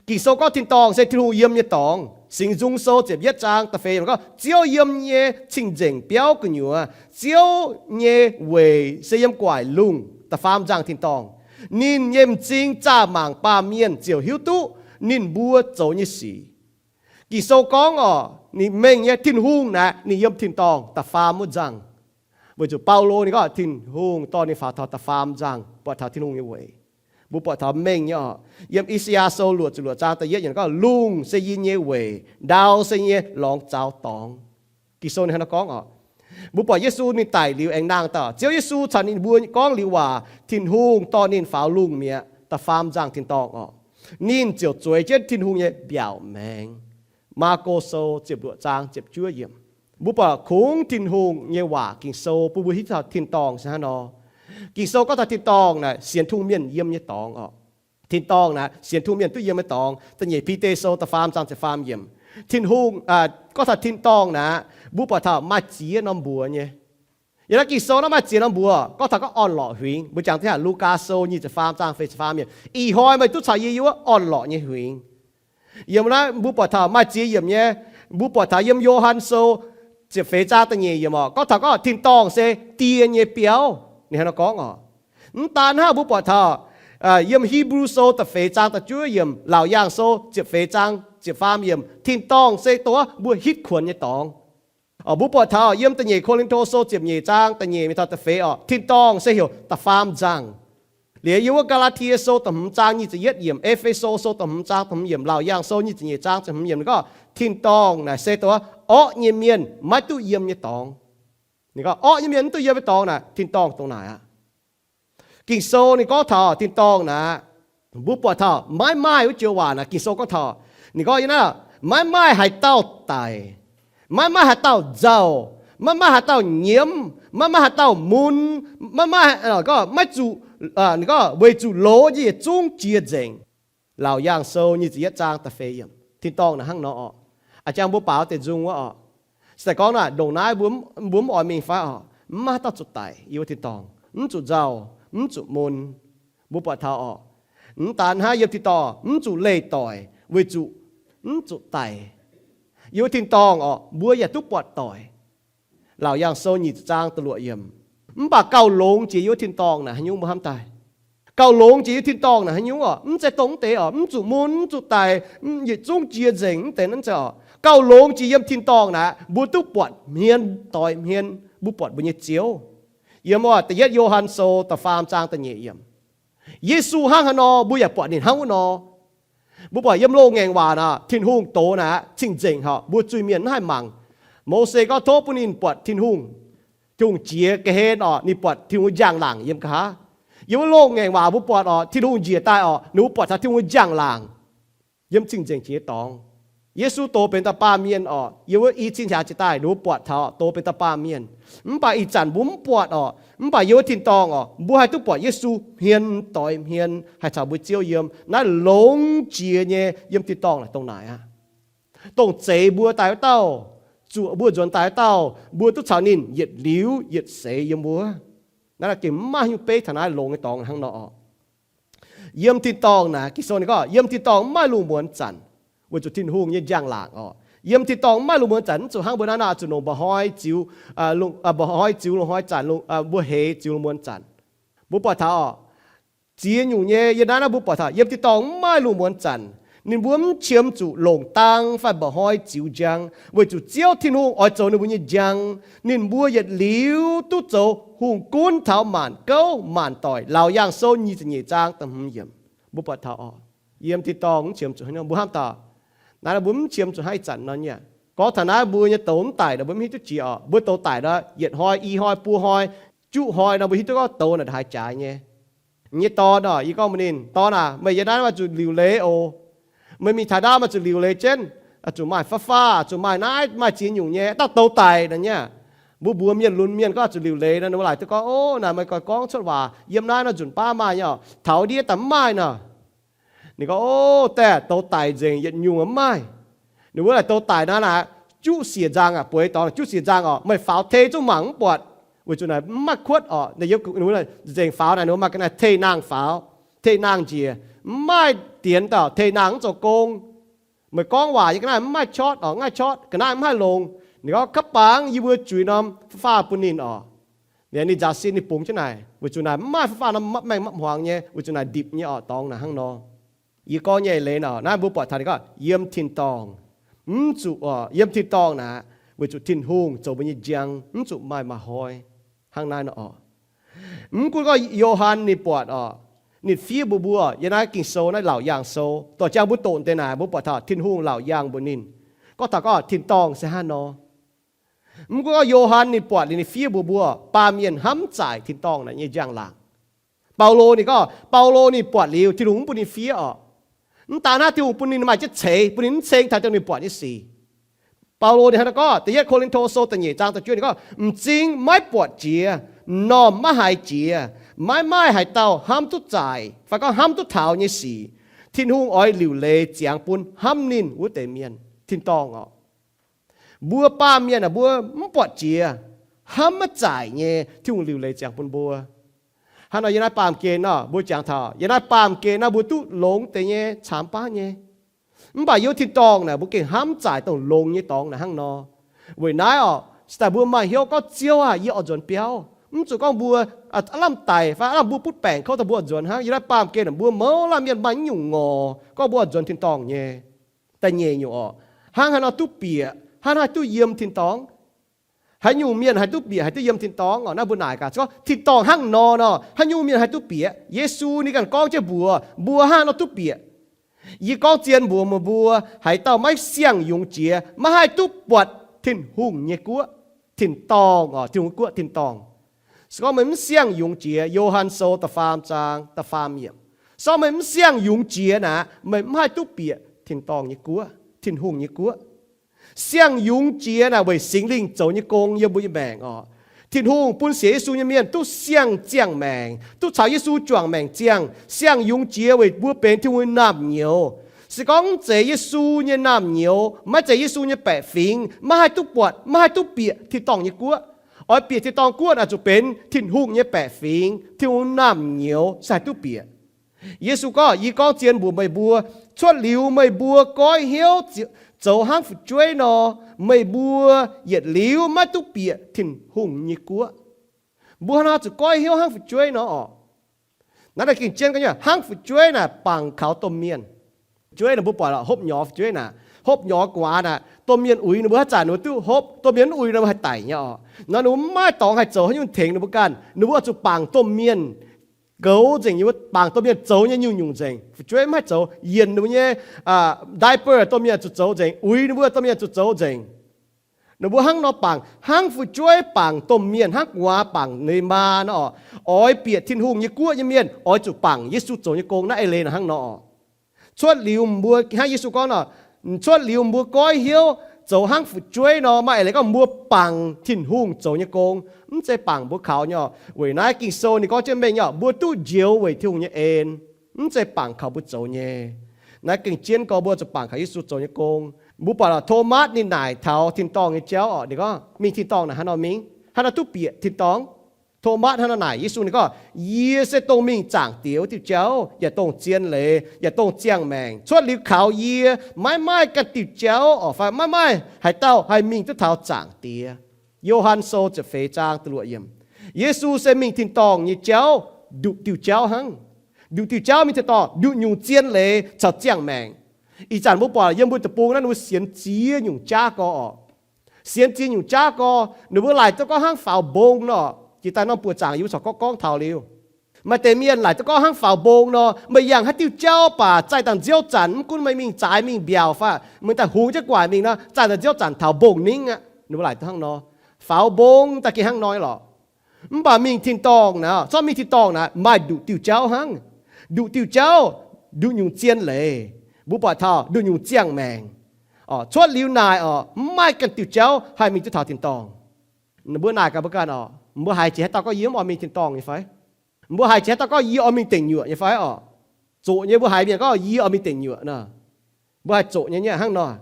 Ging-Sou gorngv tin-dorngh se Tin-Hungh yiem nyei dorngx. Singx Nzung Sou ziepc yietv zaang da'feix yiemc gorngv, Ziouv yiem nyei cing-nzengc biauv gu'nyuoz, Ziouv nyei weic se yiem gu'nguaaic lungh, da'faam nzangh tin-dorngh. Ninh nyei m'zing zaah mangc baamh mienh ziouc hiuv duqv ninh mbuo zoux nyei sic. Ging-Sou gorngv oc, ninh mengh nyei Tin-Hungh naaic ninh yiem tin-dorngh da'faam wuov nzangh. Weic zuqc Baulo ninh gorngv Tin-Hungh dorh ninh faaux taux da'faam nzangh, buatc taux Tin-Hungh nyei weic. Mbuo buatc taux mengh nyei oc. Yiem I^saa^yaa Sou luoqc ziepc luoqc zaang da'yietv yiemc gorngv, Lungh se yie nyei weic, ndau se yie nyei lorngx zaux dorngx. Ging-Sou ninh hnangv naaiv gorngv oc. Mbuo buatc Yesu ninh daic liuz aengx nangh daaih, Ziouv Yesu caux ninh mbuo gorngv liuz waac, Tin-Hungh dorh ninh faaux lungh mi'aqv, da'faam nzangh tin-dorngh oc. Ninh ziouc zueiz jienv Tin-Hungh nyei mbiaauc maengx. Maako Sou ziepc luoqc zaang ziepc juov yiemc. Mbuo buatc kungx Tin-Hungh nyei waac Ging-Sou bun mbuo hiuv taux tin-dorngh se hnangv nor. Ging-Sou gorngv taux tin-dorngh naaic sienx tungh mienh yiem nyei dorngx oc. Tin-dorngh naaic sienx tungh mienh duqv yiem nyei dorngx. Da'nyeic Bide Sou da'faam zaang ziepc faam yiemc. Tin-Hungh, gorngv taux tin-dorngh naaic, mbuo buatc taux maaih ziex norm mbuox nyei. Yiem naaiv Ging-Sou naaiv maaih ziex norm mbuox, gorngv taux gorngv orn-lorqc huingx. Mbuo jangx duqv haac Lugaa Sou nyic ziepc faam zaang feix ziepc faam yiemc, ih hnoi meih duqv caux yie yiem wuov orn-lorqc nyei huingx. Yiem naaiv mbuo buatc taux maaih ziex yiemc nyei, mbuo buatc taux yiem Yo^han Sou ziepc feix zaang da'nyeic yiemc oc, gorngv taux gorngv tin-dorngh se Die nyei biauv. Ninh hnangv nor gorngv oc. Mv daan hnangv, mbuo buatc taux yiem Hipv^lu Sou da'feix zaang da'juov yiemc, Laauc Yaangh Sou ziepc feix zaang ziepc faam yiemc, tin-dorngh se dongh wuov mbuo hitv kuonx nyei dorngx. Mbuo buatc taux yiem da'nyeic Ko^lin^to Sou ziepc nyeic zaang da'nyeic mingh taux da'feix oc, tin-dorngh se heuc da'faam nzangh. Liuz yiem wuov Gaa^laa^tie Sou da'hmz zaang nyic ziepc yietv yiemc, E^fe^so Sou da'hmz zaang da'hmz yiemc, Laauc Yaangh Sou nyic ziepc nyeic zaang ziepc hmz yiemc, ninh gorngv tin-dorngh naaic se dongh orqv nyei mienh maiv duqv yiem nyei dorngx. Ninh gorngv orqv nyei mienh mv duqv yiem nyei dorngx naaic, tin-dorngh dongh naaic aqv. Ging-Sou ninh gorngv taux tin-dorngh naaic, mbuo buatc taux maiv maaih wuov joux waac naaic, Ging-Sou gorngv taux, ninh gorngv yiem naaiv, maiv maaih haaix dauh daic, maiv maaih haaix dauh nzauh, maiv maaih haaix dauh nyiemv, maiv maaih haaix dauh mun, maiv maaih, gorngv maiv zuqc, ninh gorngv weic zuqc loz nyei yietc zungv jiex nzengc. Laauc Yaangh Sou nyic ziepc yietv zaang da'feix yiemc, tin-dorngh naaic hnangv nor oc. A'jang mbuo baaux deix nzung wuov oc. Se daaih gorngv naaic, ndongc naaiv mbuo mv oix mingh fai oc, mv maaih haaix dauh zuqc daic yiem wuov tin-dorngh, mv zuqc nzauh, mv zuqc mun. Mbuo buatc taux oc, mv daan hnangv, yiem tin-dorngh mv zuqc leih doic weic zuqc mv zuqc daic. Yiem wuov tin-dorngh oc, mbuo yaac duqv buatc doic. Laauc Yaangh Sou nyic ziepc zaang da'luoqc yiemc. Mv baac gauh longx jiex yiem wuov tin-dorngh naaic haaix nyungc mbuo hnamv daaih? Gauh longx jiex yiem tin-dorngh naaic haaix nyungc oc? Mv zeiz dongh mv deix oc, mv zuqc mun, mv zuqc daic, yietc zungv jiex nzengc, mv deix naaiv zeiz oc. Gauh longx jiex yiem tin-dorngh naaic, mbuo duqv buatc hmien doix hmien, mbuo buatc mbuo nyei Ziouv. Yiem da'yietv Yo^han Sou da'faam zaang da'nyeic yiemc. Yesu hnangv haaix nor, mbuo yaac buatc ninh hnangv wuov nor. Mbuo buatc yiem loz-ngaengc waac naaic, Tin-Hungh doz naaic cing-nzengc horc, mbuo zuiz-mienh mv haih mangc. Mose gorngv tov bun ninh buatc Tin-Hungh. Tin-Hungh jiex ga'hlen oc, ninh buatc Tin-Hungh njang-laangc yiem nqa'haav. Yiem wuov loz-ngaengc waac mbuo buatc oc, Tin-Hungh njiec daaih oc, ninh mbuo buatc taux Tin-Hungh njang-laangc yiem cing-nzengc jiex nyei dorngx. Yesu doz benx da'baamh mienh oc, yiem wuov i cin-hnyangx jiex daaih ninh mbuo buatc taux doz benx da'baamh mienh. Mv baac ih zanc mbuo mv buatc oc, mv baac yiem wuov tin-dorngh oc, mbuo haih duqv buatc Yesu hmien doix hmien haih caux mbuo Ziouv yiem. Naaiv longx jiex nyei yiem tin-dorngh naaic dongh naaic aqv. Dongh zeix mbuo daaih wuov dauh, zuoqc mbuo nzuonx daaih wuov dauh, mbuo duqv caux ninh yietc liuz yietc seix yiem wuov. Naaiv gengh mv maaih haaix nyungc beiv taux naaiv longx nyei dorngx hnangv nor oc. Yiem tin-dorngh naaic, Ging-Sou ninh gorngv yiem tin-dorngh mv maaih lungh muonz zanc, weic zuqc Tin-Hungh nyei njang-laangc oc. Yiem tin-dorngh mv maaih lungh muonz zanc, mv zuqc hnangv mbuo naaiv nor zuqc longc mba'hnoi ziux, mba'hnoi ziux lungh hnoi zanc, mbuo heix ziux lungh muonz zanc. Mbuo buatc taux oc, ziex nyungc nyei yiem naaiv naaiv mbuo buatc taux yiem tin-dorngh mv maaih lungh muonz zanc, ninh mbuo mv qiemx zuqc longc dang fai mba'hnoi ziux njang, weic zuqc Ziouv Tin-Hungh oix zoux ninh mbuo nyei njang. Ninh mbuo yietc liuz duqv zoux hungh gunv taux maanc gouv maanc doic. Laauc Yaangh Sou nyic ziepc nyeic zaang da'hmz yiemc. Mbuo buatc taux oc, yiem tin-dorngh mv qiemx zuqc haaix nyungc, mbuo hnamv taux naaiv mbuo mv qiemx zuqc haaix zanc nor nyei. Gorngv taux naaiv mbuo nyei douz mv daic nor mbuo mv hiuv duqv jiex oc. Mbuo douz daic nor yietc hnoi, i hnoi, buo hnoi, juqv hnoi nor mbuo hiuv duqv gorngv douz naaic haaix jaaix nyei. Yie nyei dorn oc, yie gorngv mbuox ninh, dorn aac, meih yiem naaiv oix zuqc liuc leiz oc. Meih mingh taux naaiv oix zuqc liuc leiz jienv, zuqc maaih faqv faqv, zuqc maaih naaiv maaih ziex nyungc nyei, dauh douz daic nor nyei. Mbuo mbuox mienh lunx mienh gorngv zuqc liuc leiz nor, ninh mbuo laaic duqv gorngv, Ov, naaic meih gorngv cuotv waac, yiem naaiv nor nzunc baav maaih nyei oc, taux ndiev daaih mv maaih nor. Ninh gorngv, Ov, daaih douz daic nzengc, yietc nyungc mv maaih. Ninh mbuo laaic douz daic naaic, naaic juqv siec nzang aqv, bueix dorngx juqv siec nzang oc, meih faaux tei zungv mangc mv buatc, weic zuqc naaic mv maaih kuotv oc. Nzengc faaux naaic ninh mbuo maaih ga'naaiv tei-naang faaux, tei-naang njiec, mv maaih dienx dauh tei-naang mv zoux gong. Meih gorngv waac nyei ga'naaiv mv maaih chotv oc, mv maaih chotv, ga'naaiv mv haih longx. Ninh gorngv, Kaav bangc yie mbuo juix norm fav-fav bun ninh oc. Ninh nzaaux sin ninh bungx jienv naaic, weic zuqc naaic mv maaih fav-fav norm maengh mapv hmuangx nyei, weic zuqc naaic ndipc nyei oc, dorngx naaic hnangv nor. Yie gorngv nyei leiz nor, naaiv mbuo buatc taux ninh gorngv yiem tin-dorngh, mv zuqc oc, yiem tin-dorngh naaic, weic zuqc Tin-Hungh zoux mbuo nyei njang, mv zuqc maaih maa hnoi. Hnangv naaiv nor oc. Mv gunv gorngv Yo^han ninh buatc oc, ninh fiev mbuox mbuo yiem naaiv Ging-Sou, naaiv Laauc Yaangh Sou, dorh jangx mbuo doqc deix naaic, mbuo buatc taux Tin-Hungh Laauc Yaangh mbuox ninh, gorngv taux gorngv tin-dorngh se hnangv nor. Mv gunv gorngv Yo^han ninh buatc liuz ninh fiev mbuox mbuo, baamh mienh hnamv zaaic tin-dorngh naaic nyei njang-laangc. Baulo ninh gorngv, Baulo ninh buatc liuz Tin-Hungh mv bun ninh fiev oc. Mv daan hnangv, Tin-Hungh bun ninh maaih jienv ceix, bun ninh mv ceng taux dongh ninh buatc nyei sic. Baulo ninh hnangv naaiv gorngv, Da'yietv Ko^lin^to Sou da'nyeic zaang da'juov ninh gorngv, M'zing maiv buatc jiex, m'normh maiv haiz jiex, maiv maaih haaix dauh hnamv duqv zaaic fai gorngv hnamv duqv taux nyei sic, Tin-Hungh oix liuc leiz ziangx bun hnamv ninh wuov deix mienh, tin-dorngh oc. Mbuo baamh mienh aah, mbuo mv buatc jiex, hnamv maiv zaaic nyei, Tin-Hungh liuc leiz ziangx bun mbuo. Hnangv nor yiem naaiv baamh gen nor, mbuo jangx taux yiem naaiv baamh gen nor mbuo duqv longx deix nyei, caamx baav nyei. Mv baac yiem tin-dorngh naaic mbuo gengh hnamv zaaic dongh longx nyei dorngx naaic hnangv nor. Weic naaiv oc, se daaih mbuo maaih hnyouv gorngv, Ziouv aah, yie oix nzuonx biauv. Mv zuqc gorngv mbuo lamh daic fai lamh mbuo butv baengc kouv daaih mbuo oix nzuonx hnangv. Yiem naaiv baamh gen naaic mbuo mouz laanh mienh maaih nyungc ngorc gorngv mbuo oix nzuonx tin-dorngh nyei. Da'nyeic nyungc oc, hnangv haaix nor duqv bieqc, hnangv haaix duqv yiem tin-dorngh. Haaix nyungc mienh haih duqv bieqc, haih duqv yiem tin-dorngh oc? Naaiv mbuo naaic gaax, gorngv tin-dorngh hnangv nor nor, haaix nyungc mienh haih duqv bieqc? Yesu ninh ganh gorngv jienv mbuox mbuo hnangv haaix nor duqv bieqc. Yie gorngv zien mbuox meih mbuo, haaix dauh maiv siang-yungz jiex, maiv haih duqv buatc Tin-Hungh nyei guoqv. Tin-dorngh oc, Tin-Hungh guoqv tin-dorngh. Se gorngv meih mv siang-yungz jiex, Yo^han Sou da'faam zaang da'faam yiemc, se gorngv meih mv siang-yungz jiex naaic, meih mv haih duqv bieqc tin-dorngh nyei guoqv, Tin-Hungh nyei guoqv. Siang-yungz jiex naaic weic Singx Lingh zoux nyei gong yiem mbuo nyei maengc oc. Tin-Hungh bun sienx Yesu nyei mienh duqv siang-ziangh maengc, duqv caux Yesu juangc maengc ziangh. Siang-yungz jiex weic mbuo benx Tin-Hungh nyei naamh nyouz. Se gorngv mv zeiz Yesu nyei naamh nyouz, maiv zeiz Yesu nyei baeqc fingx, maiv haih duqv buatc, maiv haih duqv bieqc tin-dorngh nyei guoqv. Oix bieqc tin-dorngh guoqv naaic zuqc benx Tin-Hungh nyei baeqc fingx, Tin-Hungh naamh nyouz se haih duqv bieqc. Yesu gorngv, yie gorngv zien mbuox meih mbuo, cuotv liuz meih mbuo goiv hnyouv zoux hnangv fu'jueiv nor, meih mbuo yietc liuz maiv duqv bieqc Tin-Hungh nyei guoqv. Mbuo hnangv nor zuqc goiv hnyouv hnangv fu'jueiv nor oc. Naaiv daaih gengh jienv gorngv nyei, hnangv fu'jueiv naaic bangc kaux domh mienh. Fu'jueiv naaic mbuo buatc hopv nyorx fu'jueiv naaic, hopv nyorx gu'nguaaz naaic, domh mienh uix ninh mbuo haaix zanc ninh mbuo duqv hopv, domh mienh mv uix ninh mbuo haih daic nyei oc. Nor ninh mbuo mv maaih dorngx haih zoux haaix nyungc tengx ninh mbuo ganh, ninh mbuo oix zuqc bangc domh mienh goux nzengc, bangc domh mienh zoux nyei nyungc-nyungc nzengc. Fu'jueiv mv haih zoux, yienc ninh mbuo nyei diaper domh mienh zuqc zoux nzengc, uix ninh mbuo domh mienh zuqc zoux nzengc. Ninh mbuo hnangv nor bangc, hnangv fu'jueiv bangc domh mienh, hnangv gu'nguaaz bangc ninh maa nor oc. Oix bieqc Tin-Hungh nyei guoqv nyei mienh oix zuqc bangc Yesu zoux nyei gong. Naaiv eix leiz naaic hnangv nor oc. Cuotv liuz mbuo, hnangv Yesu gorngv nor, cuotv liuz mbuo goiv hnyouv zoux hnangv fu'jueiv nor, maaih eix leiz gorngv mbuo bangc Tin-Hungh zoux nyei gong, mv zeiz bangc mbuo kaux nyei oc. Weic naaiv Ging-Sou ninh gorngv jienv mengh nyei oc, mbuo duqv njoux weic Tin-Hungh nyei en, mv zeiz bangc kaux mbuo zoux nyei. Naaiv gengh jienv gorngv mbuo zuqc bangc kaux Yesu zoux nyei gong. Mbuo buatc oc, Tomatv ninh naaic taux tin-dorngh nyei jauv oc, ninh gorngv, Mingh tin-dorngh naaic hnangv nor mingh, hnangv nor duqv bieqc tin-dorngh. Tomatv hnangv nor naaic Yesu, ninh gorngv, Yie se dongh mingh Zaangc Diex wuov diuh jauv, yaac dongh zien leiz, yaac dongh ziangh maengc. Cuotv liuz kaux yie, maiv maaih ganh diuh jauv oc, fai maiv maaih haaix dauh haih mingh duqv taux Zaangc Diex. Yo^han Sou ziepc feix zaang da'luoqc yiemc. Yesu se mingh tin-dorngh nyei jauv, nduqc diuh jauv hnangv. Nduqc diuh jauv mingh tin-dorngh, nduqc nyungc zien leiz caux ziangh maengc. Ih zanc mbuo buatc yiem mbuo deic-bung naaiv ninh mbuo sienx ziex nyungc jaav gorx oc. Sienx ziex nyungc jaav gorx, ninh mbuo laaic duqv gorngv hnangv faaux mbong nor. Jiex daaih norm buoqc zaangc yie mbuo corc gorngv gorngv taux liuz, maaih deix mienh laaic duqv gorngv hnangv faaux mbong nor, meih yangh haaix diuh jauv baac, zaih dangh nziouv zanc, mv gunv meih mingh zaaix mingh mbiaauc fai meih daaih hungx jienv gu'nguaaic mingh nor, zaih dangh nziouv zanc taux mbong ningv aqv. Ninh mbuo laaic duqv hnangv nor. Faaux mbong daaih gengh hnangv nor lorqc. Mv baac mingh tin-dorngh naaic, zorqv mingh tin-dorngh naaic, maaih nduqc diuh jauv hnangv. Nduqc diuh jauv, nduqc nyungc zien leiz. Mbuo buatc taux nduqc nyungc ziangh maengc. Cuotv liuz naaic oc, mv maaih ganh diuh jauv haih mingh duqv taux tin-dorngh. Mbuo naaic gaax mbuo ganh oc, mbuo haiz jiex haaix dauh gorngv yie mv oix mingh tin-dorngh nyei fai? Mbuo haiz jiex haaix dauh gorngv yie oix mingh deic nyuoqc nyei fai oc? Zoqc nyei mbuo haiz mienh gorngv yie oix mingh deic nyuoqc nor, mbuo haih zoqc nyei nyei hnangv nor.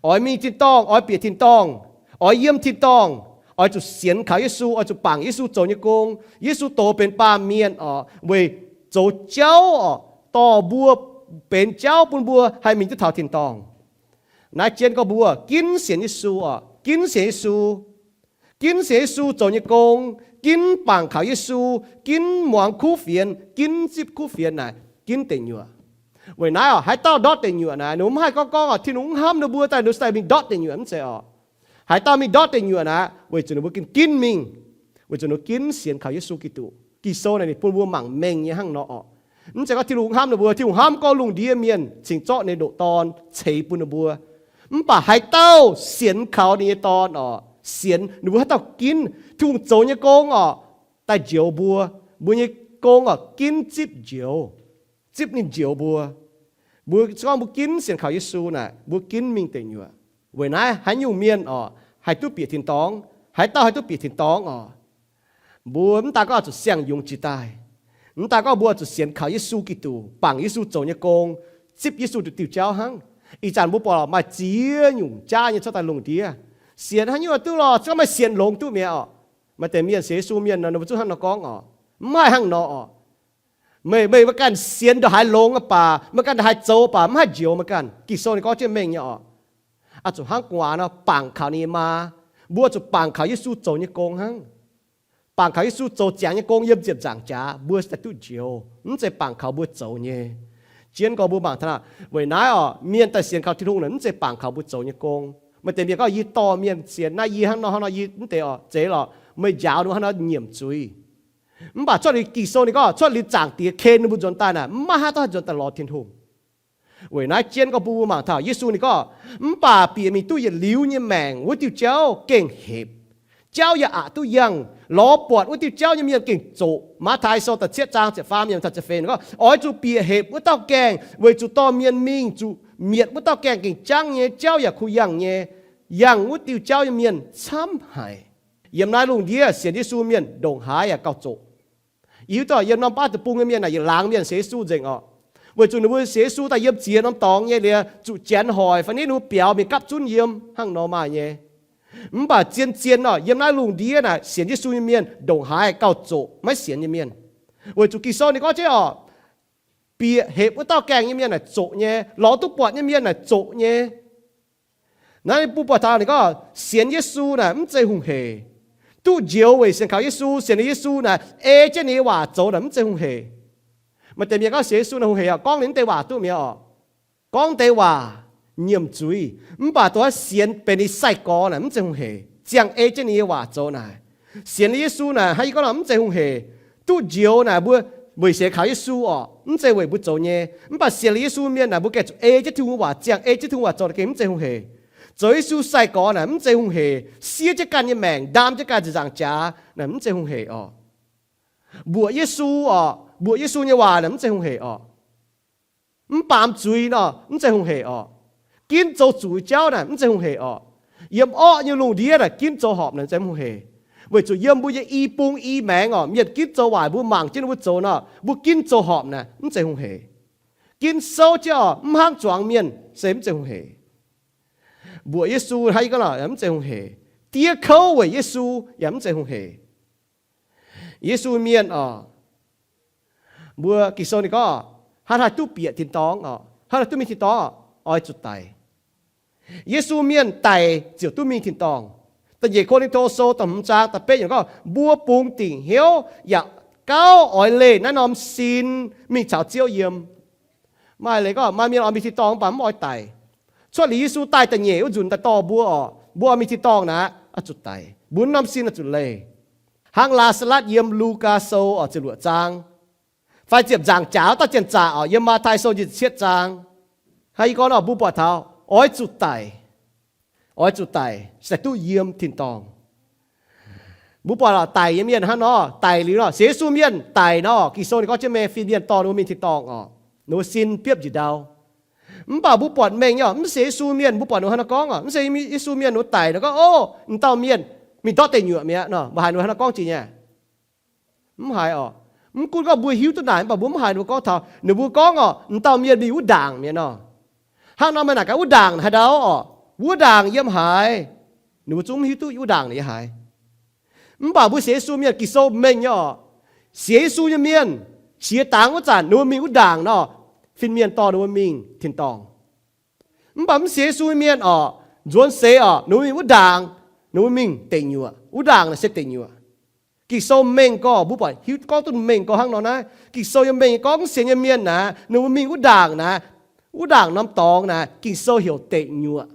Oix mingh tin-dorngh, oix bieqc tin-dorngh, oix yiem tin-dorngh, oix zuqc sienx kaux Yesu, oix zuqc bangc Yesu zoux nyei gong. Yesu doz benx baamh mienh oc, weic zoux jauv oc, dorh mbuo benx jauv bun mbuo haih mingh duqv taux tin-dorngh. Naaiv jienv gorngv mbuo ginv sienx Yesu oc, ginv sienx Yesu, ginv sienx Yesu zoux nyei gong, ginv bangc kaux Yesu, ginv muangx kuv fienx, ginv zipv kuv fienx naaic, ginv deic nyuoqc. Weic naaiv oc, haaix dauh ndortv deic nyuoqc naaic, ninh mbuo mv haih gorngv gorngv oc, Tin-Hungh mv hnamv ninh mbuo daaih, ninh mbuo daaih mingh ndortv deic nyuoqc, mv zeiz oc. Haaix dauh mingh ndortv deic nyuoqc naaic, weic zuqc ninh mbuo ginv, ginv mingh, weic zuqc ninh mbuo ginv sienx kaux Yesu Giduc. Ging-Sou naaic ninh bun mbuo mangc mengh nyei hnangv nor oc. Mv zeiz gorngv Tin-Hungh hnamv ninh mbuo, Tin-Hungh hnamv gorngv lungh ndiev mienh cingx zorqv ninh ndoqc Dorn ceix bun ninh mbuo. Mv baac haaix dauh sienx kaux ninh nyei Dorn oc, sienx ninh mbuo haaix dauh ginv Tin-Hungh zoux nyei gong oc, daaih njoux mbuo, mbuo nyei gong oc, ginv zipv njoux, zipv ninh njoux mbuo. Mbuo se gorngv mbuo ginv sienx kaux Yesu naaic, mbuo ginv mingh deic nyuoqc. Weic naaiv haaix nyungc mienh oc, haih duqv bieqc tin-dorngh, haaix dauh haih duqv bieqc tin-dorngh oc, mbuo mv daan gorngv oix zuqc siang-yungz jiex daaih, mv daan gorngv mbuo oix zuqc sienx kaux Yesu Giduc, bangc Yesu zoux nyei gong, zipv Yesu nduqc diuh jauv hnangv. Ih zanc mbuo buatc maaih ziex nyungc jaav nyei cuotv daaih lungh ndiev. Sienx haaix nyungc duqv lorqc, se gorngv meih sienx longx duqv mi'aqv oc. Maaih deix mienh sienx Yesu mienh nor, ninh mbuo zungv hnangv nor gorngv oc. Mv haih hnangv nor oc. Meih, meih, meih ganh sienx ndongc haaix longx baac, meih ganh ndongc haaix zoux baac, mv haih njoux meih ganh. Ging-Sou ninh gorngv jienv mengh nyei oc. Oix zuqc hnangv gu'nguaaz nor bangc kaux ninh nyei maa. Mbuo zuqc bangc kaux Yesu zoux nyei gong hnangv. Bangc kaux Yesu zoux ziangx nyei gong yiem ziepc nzaangc jaax, mbuo se daaih duqv njoux, mv zeiz bangc kaux mbuo zoux nyei. Jienv gorngv mbuo mangc taux naaiv, weic naaiv oc, mienh daaih sienx kaux Tin-Hungh naaic mv zeiz bangc kaux mbuo zoux nyei gong. Maaih deix mienh gorngv, yie dorh mienh sienx naaiv, yie hnangv nor hnangv nor, yie mv deix oc, zeiz lorqc, meih njaaux ninh hnangv nor nyiemc zuiz. Mv baac cuotv liuz Ging-Sou ninh gorngv, cuotv liuz Zaangc Diex ken ninh mbuo nzuonx daaih naaic, mv maaih haaix dauh haih nzuonx daaih lorz Tin-Hungh. Weic naaiv jienv gorngv mbuo mangc taux Yesu ninh gorngv, mv baac bieqc mingh duqv yietc liuz nyei maengc wuov diuh jauv gengh hepc, jauv yaac aqc duqv yangh. Lorz buatc wuov diuh jauv nyei mienh gengh zoqc. Matv^tai Sou da'cietv zaang ziepc faam yiemc taux ziepc feix ninh gorngv, oix zuqc bieqc hepc wuov dauh gaengh, weic zuqc dorh mienh mingh zuqc mietc wuov dauh gaengh gengh jangv nyei, jauv yaac kuh yangh nyei. Yangh wuov diuh jauv nyei mienh camv haic. Yiem naaiv lungh ndiev sienx Yesu mienh ndongc haaix yaac gauh zoqc. Yie hiuv duqv yiem norm baav deic-bung nyei mienh naaic yietc laangz mienh sienx Yesu nzengc oc. Weic zuqc ninh mbuo sienx Yesu daaih yiem ziex norm dorngx nyei liuz, zuqc janx hoic fai ninh mbuo biaux mingh gapv zunv yiem hnangv nor maaih nyei. Mv baac zien-zien oc, yiem naaiv lungh ndiev naaic sienx Yesu nyei mienh ndongc haaix gauh zoqc maiv sienx nyei mienh. Weic zuqc Ging-Sou ninh gorngv jienv oc, bieqc hepc wuov dauh gaengh nyei mienh naaic zoqc nyei, lorz duqv buatc nyei mienh naaic zoqc nyei. Naaiv bun buatc taux ninh gorngv sienx Yesu naaic mv zeiz hungh hec. Duqv njoux weic sienx kaux Yesu, sienx liuz Yesu naaic ei jienv ninh nyei waac zoux naaic mv zeiz hungh hec. Maaih deix mienh gorngv sienx Yesu naaic hungh hec oc, gorngv ninh mv deix waac duqv mi'aqv oc. Gorngv deix waac nyiemc zuiz, mv baac dongh sienx benx ninh sai-gorx naaic mv zeiz hungh hec, ziangh ei jienv ninh nyei waac zoux naaic. Sienx liuz Yesu naaic hnangv yie gorngv nor mv zeiz hungh hec. Duqv njoux naaic mbuo weic sienx kaux Yesu oc, mv zeiz weic mbuo zoux nyei. Mv baac sienx liuz Yesu mienh naaic mbuo gengh zuqc ei jienv Tin-Hungh waac, ziangh ei jienv Tin-Hungh waac zoux naaic gengh mv zeiz hungh hec. Zoux Yesu sai-gorx naaic mv zeiz hungh hec, siev jienv ganh nyei maengc, ndaam jienv ganh ziepc nzaangc jaax naaic mv zeiz hungh hec oc. Mbuoqc Yesu oc, mbuoqc Yesu nyei waac naaic mv zeiz hungh hec oc. Mv baamz zuiz nor mv zeiz hungh hec oc. Ginv zoux zuqc jauv naaic mv zeiz hungh hec oc. Yiem orqv nyei lungh ndiev naaic ginv zoux horpc naaic mv zeiz hungh hec. Weic zuqc yiem mbuo nyei i bung i maengx oc, mienh ginv zoux waaic mbuo mangc jienv mbuo zoux nor, mbuo ginv zoux horpc naaic mv zeiz hungh hec. Ginv souv jienv oc, mv hnangv zuangx mienh se mv zeiz hungh hec. Mbuoqc Yesu hnangv yie gorngv nor mv zeiz hungh hec. Diev kouv weic Yesu yaac mv zeiz hungh hec. Yesu mienh oc, mbuo Ging-Sou ninh gorngv, haaix haih duqv bieqc tin-dorngh oc, haaix haih duqv mingh tin-dorngh oc, oix zuqc daic. Yesu mienh daic ziouc duqv mingh tin-dorngh. Da'nyeic Ko^lin^to Sou da'hmz zaang da'betv yiemc gorngv, mbuo bungx dingc hnyouv yaac gauh oix leih naaiv norm sin mingh caux Ziouv yiem. Maaih leiz gorngv maaih mienh oix mingh tin-dorngh mv baac mv oix daic. Cuotv liuz Yesu daaih da'nyeic wuov nzunc daaih dorh mbuo oc, mbuo oix mingh tin-dorngh naaic oix zuqc daic, mbuo norm sin oix zuqc leih. Hnangv Laa^saa^latv yiem Lugaa Sou oc ziepc luoqc zaang, fai ziepc nzaangc jaax wuov dauh janx-zaqc oc yiem Matv^tai Sou nyic ziepc cietv zaang. Hnangv yie gorngv nor mbuo buatc taux oix zuqc daic, oix zuqc daic se duqv yiem tin-dorngh. Mbuo buatc daic nyei mienh hnangv nor, daic liuz nor, sienx Yesu mienh daic nor, Ging-Sou ninh gorngv jienv meih fin-mienh dorh ninh mbuo mingh tin-dorngh oc, ninh mbuo sin biopv njiec ndau. Mv baac mbuo buatc mengh nyei oc, mv sienx Yesu mienh mbuo buatc ninh hnangv nor gorngv oc, mv sienx Yesu mienh ninh mbuo daic nor gorngv, o, m'dauh mienh mingh ndortv deic nyuoqc mi'aqv nor. Mbuo haiz ninh mbuo hnangv nor gorngv jiex nyei? Mv haiz orqc. Mv gunv gorngv mbuo hiuv duqv naaic, mv baac mbuo mv haiz ninh mbuo gorngv taux ninh mbuo gorngv orqc, m'dauh mienh mingh wuov ndaangc mi'aqv nor. Hnangv nor meih naaic gaax wuov ndaangc haaix ndau orqc? Wuov ndaangc yiem haaix? Ninh mbuo zungv mv hiuv duqv wuov ndaangc naaic yiem haaix. Mv baac mbuo sienx Yesu mienh, Ging-Sou mengh nyei orqc, sienx Yesu nyei mienh, qiex dangx wuov zanc ninh mbuo mingh wuov ndaangc nor, fin-mienh dorh ninh mbuo mingh tin-dorngh. Mv baac mv sienx Yesu nyei mienh orqc, nzuonx seix orqc, ninh mbuo mingh wuov ndaangc, ninh mbuo mingh deic nyuoqc. Wuov ndaangc naaic se deic nyuoqc. Ging-Sou mengh gorx, mbuo buatc hiuv gorngv duqv mengh gorx hnangv nor naaiv. Ging-Sou yaac mengh gorngv mv sienx nyei mienh naaic, ninh mbuo mingh wuov ndaangc naaic, wuov ndaangc norm dorngx naaic, Ging-Sou heuc deic nyuoqc.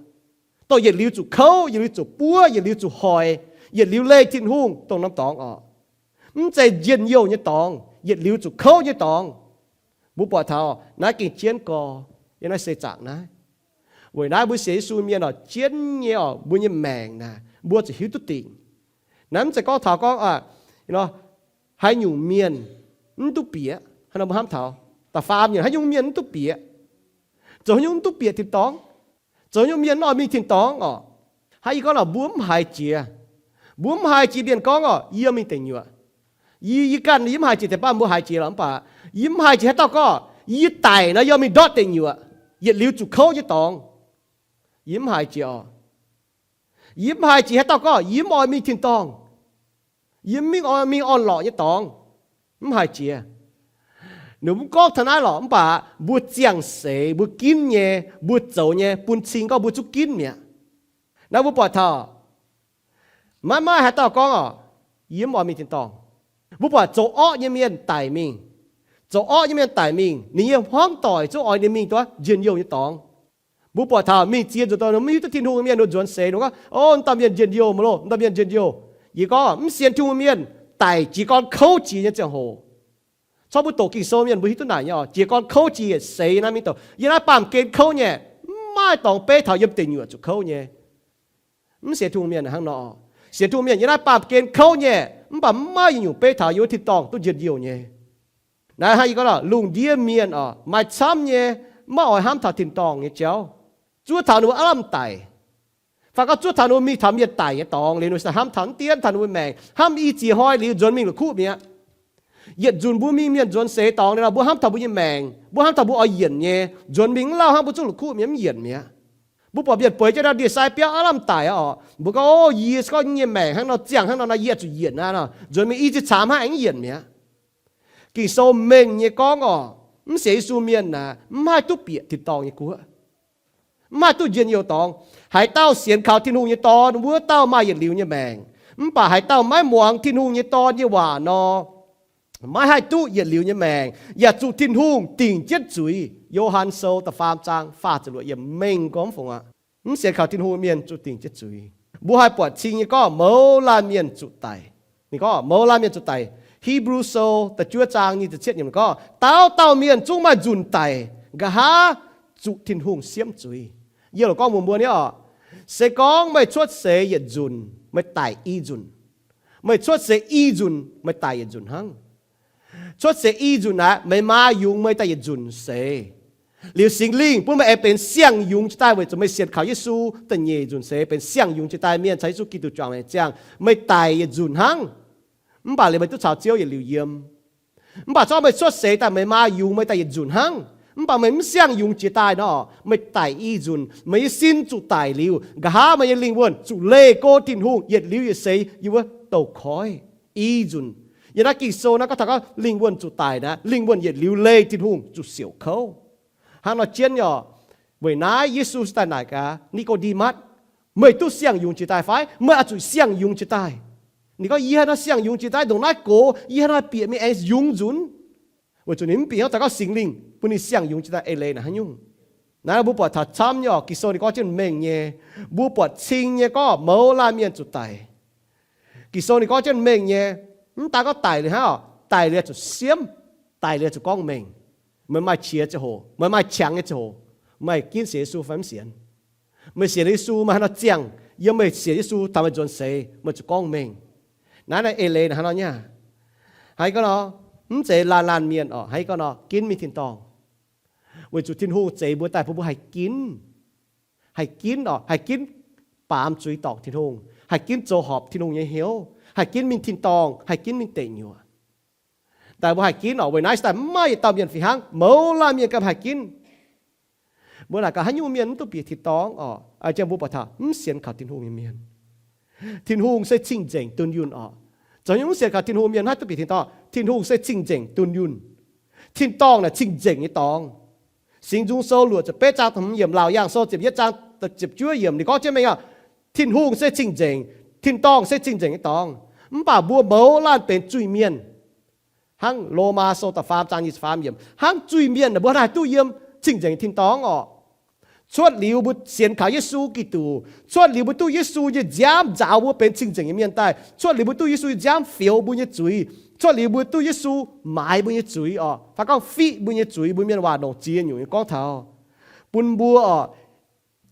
Dongh yietc liuz zuqc kouv, yietc liuz zuqc buov, yietc liuz zuqc hoic, yietc liuz leih Tin-Hungh dongh norm dorngx orqc. Mv zeiz njien-youh nyei dorngx, yietc liuz zuqc kouv nyei dorngx. Mbuo buatc taux naaiv gengh jienv gorx yiem naaiv seix zaangc naaiv. Weic naaiv mbuo sienx Yesu mienh orqc, jienv nyei orqc, mbuo nyei maengc naaic mbuo zuqc hiuv duqv dingc. Naaiv mv zeiz gorngv taux gorngv haaix nyungc mienh mv duqv bieqc, hnangv nor mbuo hnamv taux da'faam nyungc, haaix nyungc mienh mv duqv bieqc, zoux haaix nyungc mv duqv bieqc tin-dorngh, zoux haaix nyungc mienh mv oix mingh tin-dorngh orqc. Hnangv yie gorngv lorqc, mbuo mv haiz jiex, mbuo mv haiz jiex mienh gorngv orqc, yie mingh deic nyuoqc. Yie, yie ganh yie mv haiz jiex, deix baav mbuo haiz jiex lorqc, mv baac yie mv haiz jiex haaix dauh gorngv yie daic nor yie oix mingh ndortv deic nyuoqc, yietc liuz zuqc kouv nyei dorngx. Yie mv haiz jiex orqc. Yie mv haiz jiex haaix dauh gorngv yie mv oix mingh tin-dorngh, yie mv mingh oix mingh orn-lorqc nyei dorngx. Mv haiz jiex. Ninh mbuo mv gorngv taux naaiv lorqc, mv baac mbuo ziangh seix, mbuo ginv nyei, mbuo zoux nyei bun cing gorngv mbuo zungv ginv mi'aqv. Naaiv mbuo buatc taux maiv maaih haaix dauh gorngv orqc, yie mv oix mingh tin-dorngh. Mbuo buatc zoux orqv nyei mienh daic mingh. Zoux orqv nyei mienh daic mingh, ninh nyei hmuangv doic zungv oix ninh mingh duqv njien-youh nyei dorngx. Mbuo buatc taux mingh ziex nzunc dorh ninh mv hiuv duqv Tin-Hungh nyei mienh ninh mbuo nzuonx seix, ninh gorngv, O, m'dauh mienh njien-youh mv loh, m'dauh mienh njien-youh. Yie gorngv mv sienx Tin-Hungh mienh daic jiez gorn kouv jiex nyei ziangh hoc, corc mbuo doqc Ging-Sou mienh mbuo hiuv duqv naaic nyei orqc, jiez gorn kouv jiex yietc seix naaiv mingh doqc yiem naaiv baamh gen kouv nyei, mv maaih dorngx beiv taux yiem deic nyuoqc zuqc kouv nyei. Mv sienx Tin-Hungh mienh hnangv nor. Sienx Tin-Hungh mienh yiem naaiv baamh gen kouv nyei, mv baac mv maaih yietc nyungc beiv taux yiem wuov tin-dorngh duqv njien-youh nyei. Naaiv hnangv yie gorngv lorqc, lungh ndiev mienh orqc, maaih camv nyei maiv oix hnamv taux tin-dorngh nyei jauv, zuov taux ninh mbuo aav lamh daic, fai gorngv zuov taux ninh mbuo mingh taux mienh daic nyei dorngx liuz, ninh mbuo hnamv taux mv dien taux ninh mbuo maengc, hnamv i ziex hnoi liuz nzuonx mingh la'kuqv mi'aqv. Yietc nzunc mbuo mingh mienh nzuonx seix dorngx liuz nor, mbuo hnamv tauh mbuo nyei maengc, mbuo hnamv tauh mbuo oix yienc nyei, nzuonx mingh mv lauh hnangv mbuo zungv la'kuqv mi'aqv, mv yienc mi'aqv. Mbuo buatc mienh bueix jienv ndie-sai biauv aav lamh daic orqc, mbuo gorngv, O, yie se gorngv nyei maengc hnangv nor, ziangh hnangv nor, naaiv yie zuqc yienc aqv nor, nzuonx mingh i ziex caamx hnangv aengx mv yienc mi'aqv. Ging-Sou mengh nyei gorngv orqc, mv sienx Yesu mienh naaic mv haih duqv bieqc tin-dorngh nyei guoqv, mv haih duqv njien-youh dorngx. Haaix dauh sienx kaux Tin-Hungh nyei Dorn, wuov dauh maaih yietc liuz nyei maengc. Mv baac haaix dauh maiv muangx Tin-Hungh nyei Dorn nyei waac nor, maiv haih duqv yietc liuz nyei maengc, yaac zuqc Tin-Hungh dingc jienv zuiz. Yo^han Sou da'faam zaang faah ziepc luoqc yiemc mengh gorngv fungc aqv. Mv sienx kaux Tin-Hungh mienh zuqc dingc jienv zuiz. Mbuo haih buatc cing nyei gorngv mouz laanh mienh zuqc daic. Ninh gorngv mouz laanh mienh zuqc daic. Hipv^lu Sou da'juov zaang nyic ziepc cietv yiemc gorngv, Dauh dauh mienh zungv maaih nzunc daic, nqa'haav zuqc Tin-Hungh siemv zuiz. Yie loc gorngv mbuox mbuo nyei orqc, se gorngv meih cuotv seix yietc nzunc, meih daic i nzunc. Meih cuotv seix i nzunc, meih daic yietc nzunc hnangv. Cuotv seix i nzunc aqv, meih maa yungz meih daaih yietc nzunc seix. Liuz Singx Lingh bun meih aengx benx siang-yungz jiex daaih weic zuqc meih sienx kaux Yesu da'nyeic nzunc seix benx siang-yungz jiex daaih, mienh caux Yesu Giduc juangc nyei ziangh, meih daic yietc nzunc hnangv. Mv baac liuz meih duqv caux Ziouv yietc liuz yiem. Mv baac zorqv meih cuotv seix daaih meih maa yungz meih daaih yietc nzunc hnangv. Mv baac meih mv siang-yungz jiex daaih nor, meih daic i nzunc, meih nyei sin zuqc daic liuz, nqa'haav meih nyei lingh wuonh zuqc leih go Tin-Hungh yietc liuz yietc seix yiem wuov douz-koiv i nzunc. Yiem naaiv Ging-Sou naaiv gorngv taux gorngv lingh wuonh zuqc daic naaiv, lingh wuonh yietc liuz leih Tin-Hungh zuqc siouc kouv. Hnangv nor jienv nyei orqc, weic naaiv Yesu daaih naaic gaax Ni^ko^nde^matv, Meih duqv siang-yungz jiex daaih fai? Meih oix zuqc siang-yungz jiex daaih. Ninh gorngv, Yie haaix nor siang-yungz jiex daaih? Ndongc naaiv gox yie haaix nor bieqc mingh aengx yungz nzunc? Weic zuqc ninh mv bieqc hnyouv daaih gorngv Singx Lingh bun ninh siang-yungz jiex daaih eix leiz naaic haaix nyungc. Naaiv mbuo buatc taux camv nyei orqc, Ging-Sou ninh gorngv jienv mengh nyei. Mbuo buatc cing nyei gorngv mouz laanh mienh zuqc daic. Ging-Sou ninh gorngv jienv mengh nyei. Mv daan gorngv daic liuz hnangv orqc, daic liuz zuqc siemv, daic liuz zuqc gorngv mengh. Meih maaih qiex ziangh hoc, meih maaih qangx nyei ziangh hoc, meih ginv sienx Yesu fai mv sienx? Meih sienx Yesu, meih haaix nor ziangh yiem meih sienx Yesu taux meih nzuonx seix, meih zuqc gorngv mengh. Naaiv naaiv eix leiz naaic hnangv nor nyei. Haaix gorngv nor, mv zeiz laanh laanh mienh orqc, haaix gorngv nor ginv mingh tin-dorngh. Weic zuqc Tin-Hungh zeix mbuo daaih bun mbuo haih ginv, haih ginv orqc, haih ginv baamz zuiz dorngc Tin-Hungh, haih ginv zoux horpc Tin-Hungh nyei hnyouv, haih ginv mingh tin-dorngh, haih ginv mingh deic nyuoqc. Daaih mbuo haih ginv oc. Weic naaiv se daaih mv maaih yietc dauh mienh fih hnangv, mouz laanh mienh ganh haih ginv. Mbuo naaic gaax haaix nyungc mienh mv duqv bieqc tin-dorngh oc? Aa, mbuo buatc taux mv sienx kaux Tin-Hungh nyei mienh. Tin-Hungh se cing-nzengc dunh yunh oc. Zoux nyungc mv sienx kaux Tin-Hungh mienh haih duqv bieqc tin-dorngh? Tin-Hungh se cing-nzengc dunh yunh. Tin-dorngh naaic cing-nzengc nyei dorngx. Singx Nzung Sou luoqc ziepc betv zaang da'hmz yiemc, Laauc Yaangh Sou ziepc yietv zaang da'ziepc juov yiemc, ninh gorngv jienv mengh aqv, Tin-Hungh se cing-nzengc, tin-dorngh se cing-nzengc nyei dorngx. Mv baac mbuo mouz laanh benx zuiz-mienh. Hnangv Lomaa Sou da'faam zaang nyic ziepc faam yiemc, hnangv zuiz-mienh naaic mbuo haih duqv yiem cing-nzengc tin-dorngh oc. Cuotv liuz mbuo sienx kaux Yesu Giduc, cuotv liuz mbuo duqv Yesu nyei nziaamv nzaaux mbuo benx cing-nzengc nyei mienh daaih, cuotv liuz mbuo duqv Yesu nyei nziaamv fioux mbuo nyei zuiz, cuotv liuz mbuo duqv Yesu maaiz mbuo nyei zuiz oc, fai gorngv fiqv mbuo nyei zuiz, mbuo mienh waac longc ziex nyungc nyei gorngv taux, bun mbuo oc,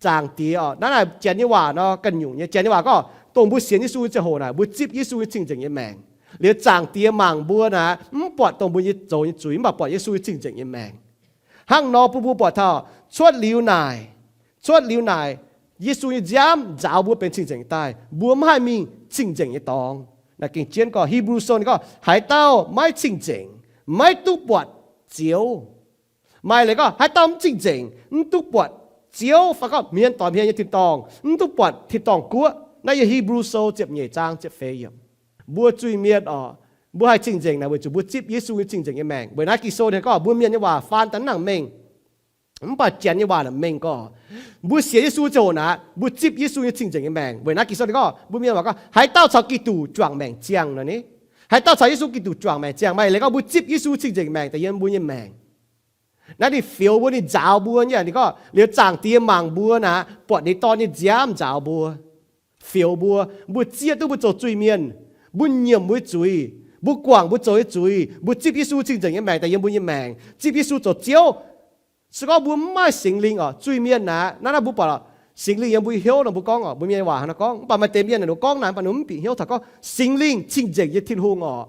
Zaangc Diex oc, naaiv naaic Janx nyei waac nor ganh nyungc nyei. Janx nyei waac gorngv, dongh mbuo sienx Yesu nyei ziangh hoc naaic, mbuo zipv Yesu nyei cing-nzengc nyei maengc. Liuz Zaangc Diex mangc mbuo naaic, mv buatc dongh mbuo nyei zoux nyei zuiz, mv baac buatc Yesu nyei cingh nzengc nyei maengc. Hnangv nor bun mbuo buatc taux, cuotv liuz naaic, cuotv liuz naaic, Yesu nyei nziaamv nzaaux mbuo benx cing-nzengc daaih, mbuo mv haih mingh cing-nzengc nyei dorngx. Naaic gengh jienv gorngv, Hebrew Sou ninh gorngv, haaix dauh maiv cing-nzengc, maiv duqv buatc Ziouv. Maaih leiz gorngv, haaix dauh mv cing-nzengc, mv duqv buatc Ziouv, fai gorngv hmien doix hmien nyei tin-dorngh, mv duqv buatc tin-dorngh guoqv. Naaiv yiem Hebrew Sou ziepc nyeic zaang ziepc feix yiemc. Mbuo zuiz-mienh oc, mbuo haih cing-nzengc naaic weic zuqc mbuo zipv Yesu nyei cingh nzengc nyei maengc. Weic naaiv Ging-Sou ninh gorngv, mbuo mienh nyei waac faan daaih mv nangc mengh, mv baac Janx nyei waac naaic mengh gorngv, mbuo sienx Yesu ziangh hoc naaic, mbuo zipv Yesu nyei cingh nzengc nyei maengc. Weic naaiv Ging-Sou ninh gorngv, mbuo mienh waac gorngv, haaix dauh caux Giduc juangc maengc ziangh nor ni, haaix dauh caux Yesu Giduc juangc maengc ziangh, maaih leiz gorngv mbuo zipv Yesu cingh nzengc maengc daaih yiem mbuo nyei maengc. Naaiv ninh fioux mbuo, ninh nzaaux mbuo nyei. Ninh gorngv liuz Zaangc Diex mangc mbuo naaic, buatc ninh Dorn nyei nziaamv nzaaux mbuo, fioux mbuo, mbuo zieqv duqv mbuo zoux zuiz-mienh, mbuo nyiemc mbuo nyei zuiz, mbuo guangc mbuo zoux nyei zuiz, mbuo zipv Yesu cingh nzengc nyei maengc daaih yiem mbuo nyei maengc, zipv Yesu zoux Ziouv. Se gorngv mbuo mv maaih Singx Lingh oc, zuiz-mienh naaic, naaiv naaiv mbuo buatc Singx Lingh yiem mbuo nyei hnyouv nor mbuo gorngv oc, mbuo mienh waac hnangv naaiv gorngv, mv baac maaih deix mienh naaic ninh mbuo gorngv naaic mbuo mv bieqc hnyouv taux gorngv Singx Lingh cingh nzengc nyei Tin-Hungh oc.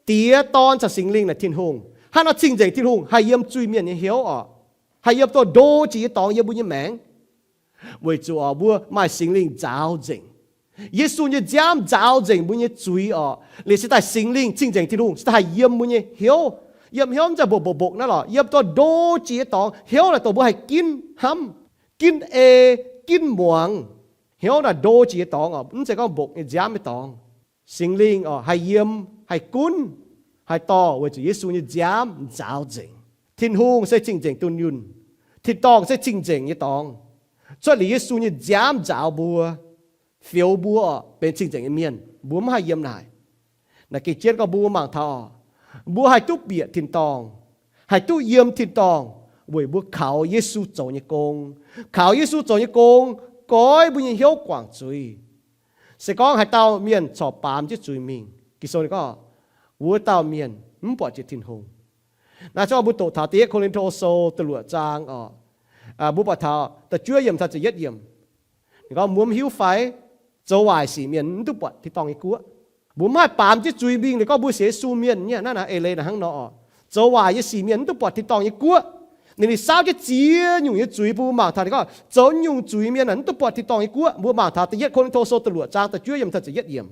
Diex, Dorn caux Singx Lingh naaic Tin-Hungh. Hnangv nor cingh nzengc Tin-Hungh haih yiem zuiz-mienh nyei hnyouv oc, haih yiem dorh ndo jiex nyei dorngx yiem mbuo nyei maengc. Weic zuqc oc, mbuo maaih Singx Lingh nzaaux nzengc. Yesu nyei nziaamv nzaaux nzengc mbuo nyei zuiz oc. Liuz se daaih Singx Lingh cingh nzengc Tin-Hungh se daaih haih yiem mbuo nyei hnyouv. Yiem hnyouv mv zeiz mbopv mbopv mbopv naaiv lorqc, yiem dorh ndo jiex nyei dorngx. Hnyouv naaic dongh mbuo haih ginv hnamv, ginv ei, ginv muangx. Hnyouv naaic ndo jiex nyei dorngx oc, mv zeiz gorngv mbopv nyei nziaamv nyei dorngx. Singx Lingh oc, haih yiem, haih gunv, haih dorh weic zuqc Yesu nyei nziaamv nzaaux nzengc. Tin-Hungh se cing-nzengc dunh yunh. Tin-dorngh se cing-nzengc nyei dorngx. Cuotv liuz Yesu nyei nziaamv nzaaux mbuo, fioux mbuo oc, benx cing-nzengc nyei mienh, mbuo mv haih yiem naaic. Naaic gengh jienv gorngv mbuo mangc taux oc, mbuo haih duqv bieqc tin-dorngh, haih duqv yiem tin-dorngh weic mbuo kaux Yesu zoux nyei gong. Kaux Yesu zoux nyei gong, goiv mbuo nyei hnyouv guangc zuiz. Se gorngv haaix dauh mienh corc baamz jienv zuiz mingh, Ging-Sou ninh gorngv, wuov dauh mienh mv buatc jiex Tin-Hungh. Naaiv se gorngv mbuo doqc taux Da'yietv Ko^lin^to Sou da'luoqc zaang oc, mbuo buatc taux da'juov yiemc taux ziepc yietv yiemc. Ninh gorngv, mbuo mv hiuv fai, zoux waaic sic mienh mv duqv buatc tin-dorngh nyei guoqv. Mbuo mv haih baamz jienv zuiz mingh. Ninh gorngv mbuo sienx Yesu mienh nyei naaiv naaic eix leiz naaic hnangv nor oc, zoux waaic nyei sic mienh mv duqv buatc tin-dorngh nyei guoqv. Ninh, ninh saauv jienv ziex nyungc nyei zuiz bun mbuo mangc taux. Ninh gorngv zoux nyungc zuiz mienh naaic mv duqv buatc tin-dorngh nyei guoqv. Mbuo mangc taux Da'yietv Ko^lin^to Sou da'luoqc zaang da'juov yiemc taux ziepc yietv yiemc.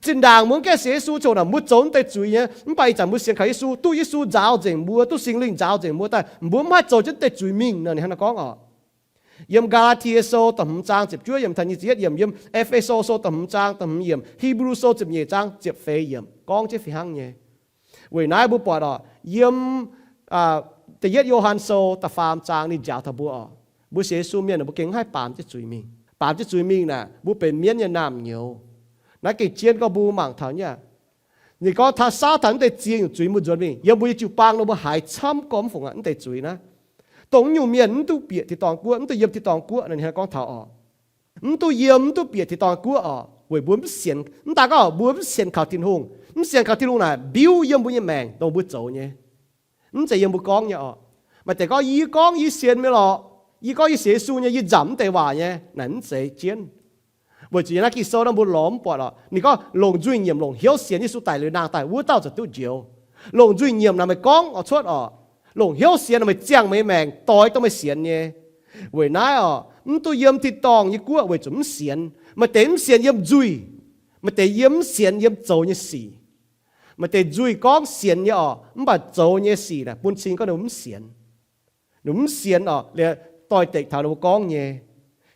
Zinh ndaangc mbuo mv gaengh sienx Yesu ziouc naaic, mbuo zoux naaiv deix zuiz nyei, mv baac ih zanc mbuo sienx kaux Yesu, duqv Yesu nzaaux nzengc mbuo, duqv Singx Lingh nzaaux nzengc mbuo daaih, mbuo mv haih zoux jienv naaiv deix zuiz mingh nor. Ninh hnangv naaiv gorngv oc. Yiem Gaa^laa^tie Sou da'hmz zaang ziepc juov yiemc taux nyic ziepc yietv yiemc, yiem E^fe^so Sou da'hmz zaang da'hmz yiemc, Hipv^lu Sou ziepc nyeic zaang ziepc feix yiemc gorngv jienv fih hnangv nyei. Weic naaiv mbuo buatc oc, yiem Da'yietv Yo^han Sou da'faam zaang ninh njaaux taux mbuo oc, mbuo sienx Yesu mienh mbuo gengh mv haih baamz jienv zuiz mingh. Baamz jienv zuiz mingh naaic, mbuo benx mienv nyei naamh nyouz. Naaiv gengh jienv gorngv mbuo mangc taux nyei. Ninh gorngv taux saauv taux naaiv deix ziex nyungc zuiz mbuo nzuonx mingh, yiem mbuo nyei jiu-baang nor mbuo haiz camv gorngv mv fungc aqv, naaiv deix zuiz naaiv. Dongh naaiv nyungc mienh mv duqv bieqc tin-dorngh guoqv, mv duqv yiem tin-dorngh guoqv nor, ninh hnangv gorngv taux oc. Mv duqv yiem, mv duqv bieqc tin-dorngh guoqv oc, weic mbuo mv sienx. Mv daaih gorngv mbuo mv sienx kaux Tin-Hungh. Mv sienx kaux Tin-Hungh naaic, mbiuv yiem mbuo nyei maengc dongh mbuo zoux nyei. Mv zeiz yiem mbuo gorngv nyei oc. Maaih deix gorngv, yie gorngv yie sienx mingh lorqc, yie gorngv yie sienx Yesu nyei, yie nzamc mv deix waac nyei. Naaic mv zeiz jienv. Weic zuqc yiem naaiv Ging-Sou naaiv mbuo lorz mv buatc oc. Ninh gorngv longc nzuih nyiemc, longc hnyouv sienx Yesu daic liuz nangh daaih, wuov dauh ziouc duqv njoux. Longc nzuih nyiemc naaic meih gorngv oix cuotv oc. Longc hnyouv sienx naaic meih ziangh meih nyei maengc doix dongh meih sienx nyei. Weic naaiv oc, mv duqv yiem tin-dorngh nyei guoqv weic zuqc mv sienx. Maaih deix mv sienx yiem nzuih, maaih deix yiem mv sienx yiem zoux nyei sic. Maaih deix nzuih gorngv sienx nyei orqc, mv baac zoux nyei sic naaic bun cing gorngv ninh mv sienx. Ninh mv sienx orqc, liuz doix-dekc taux ninh mbuo gorngv nyei.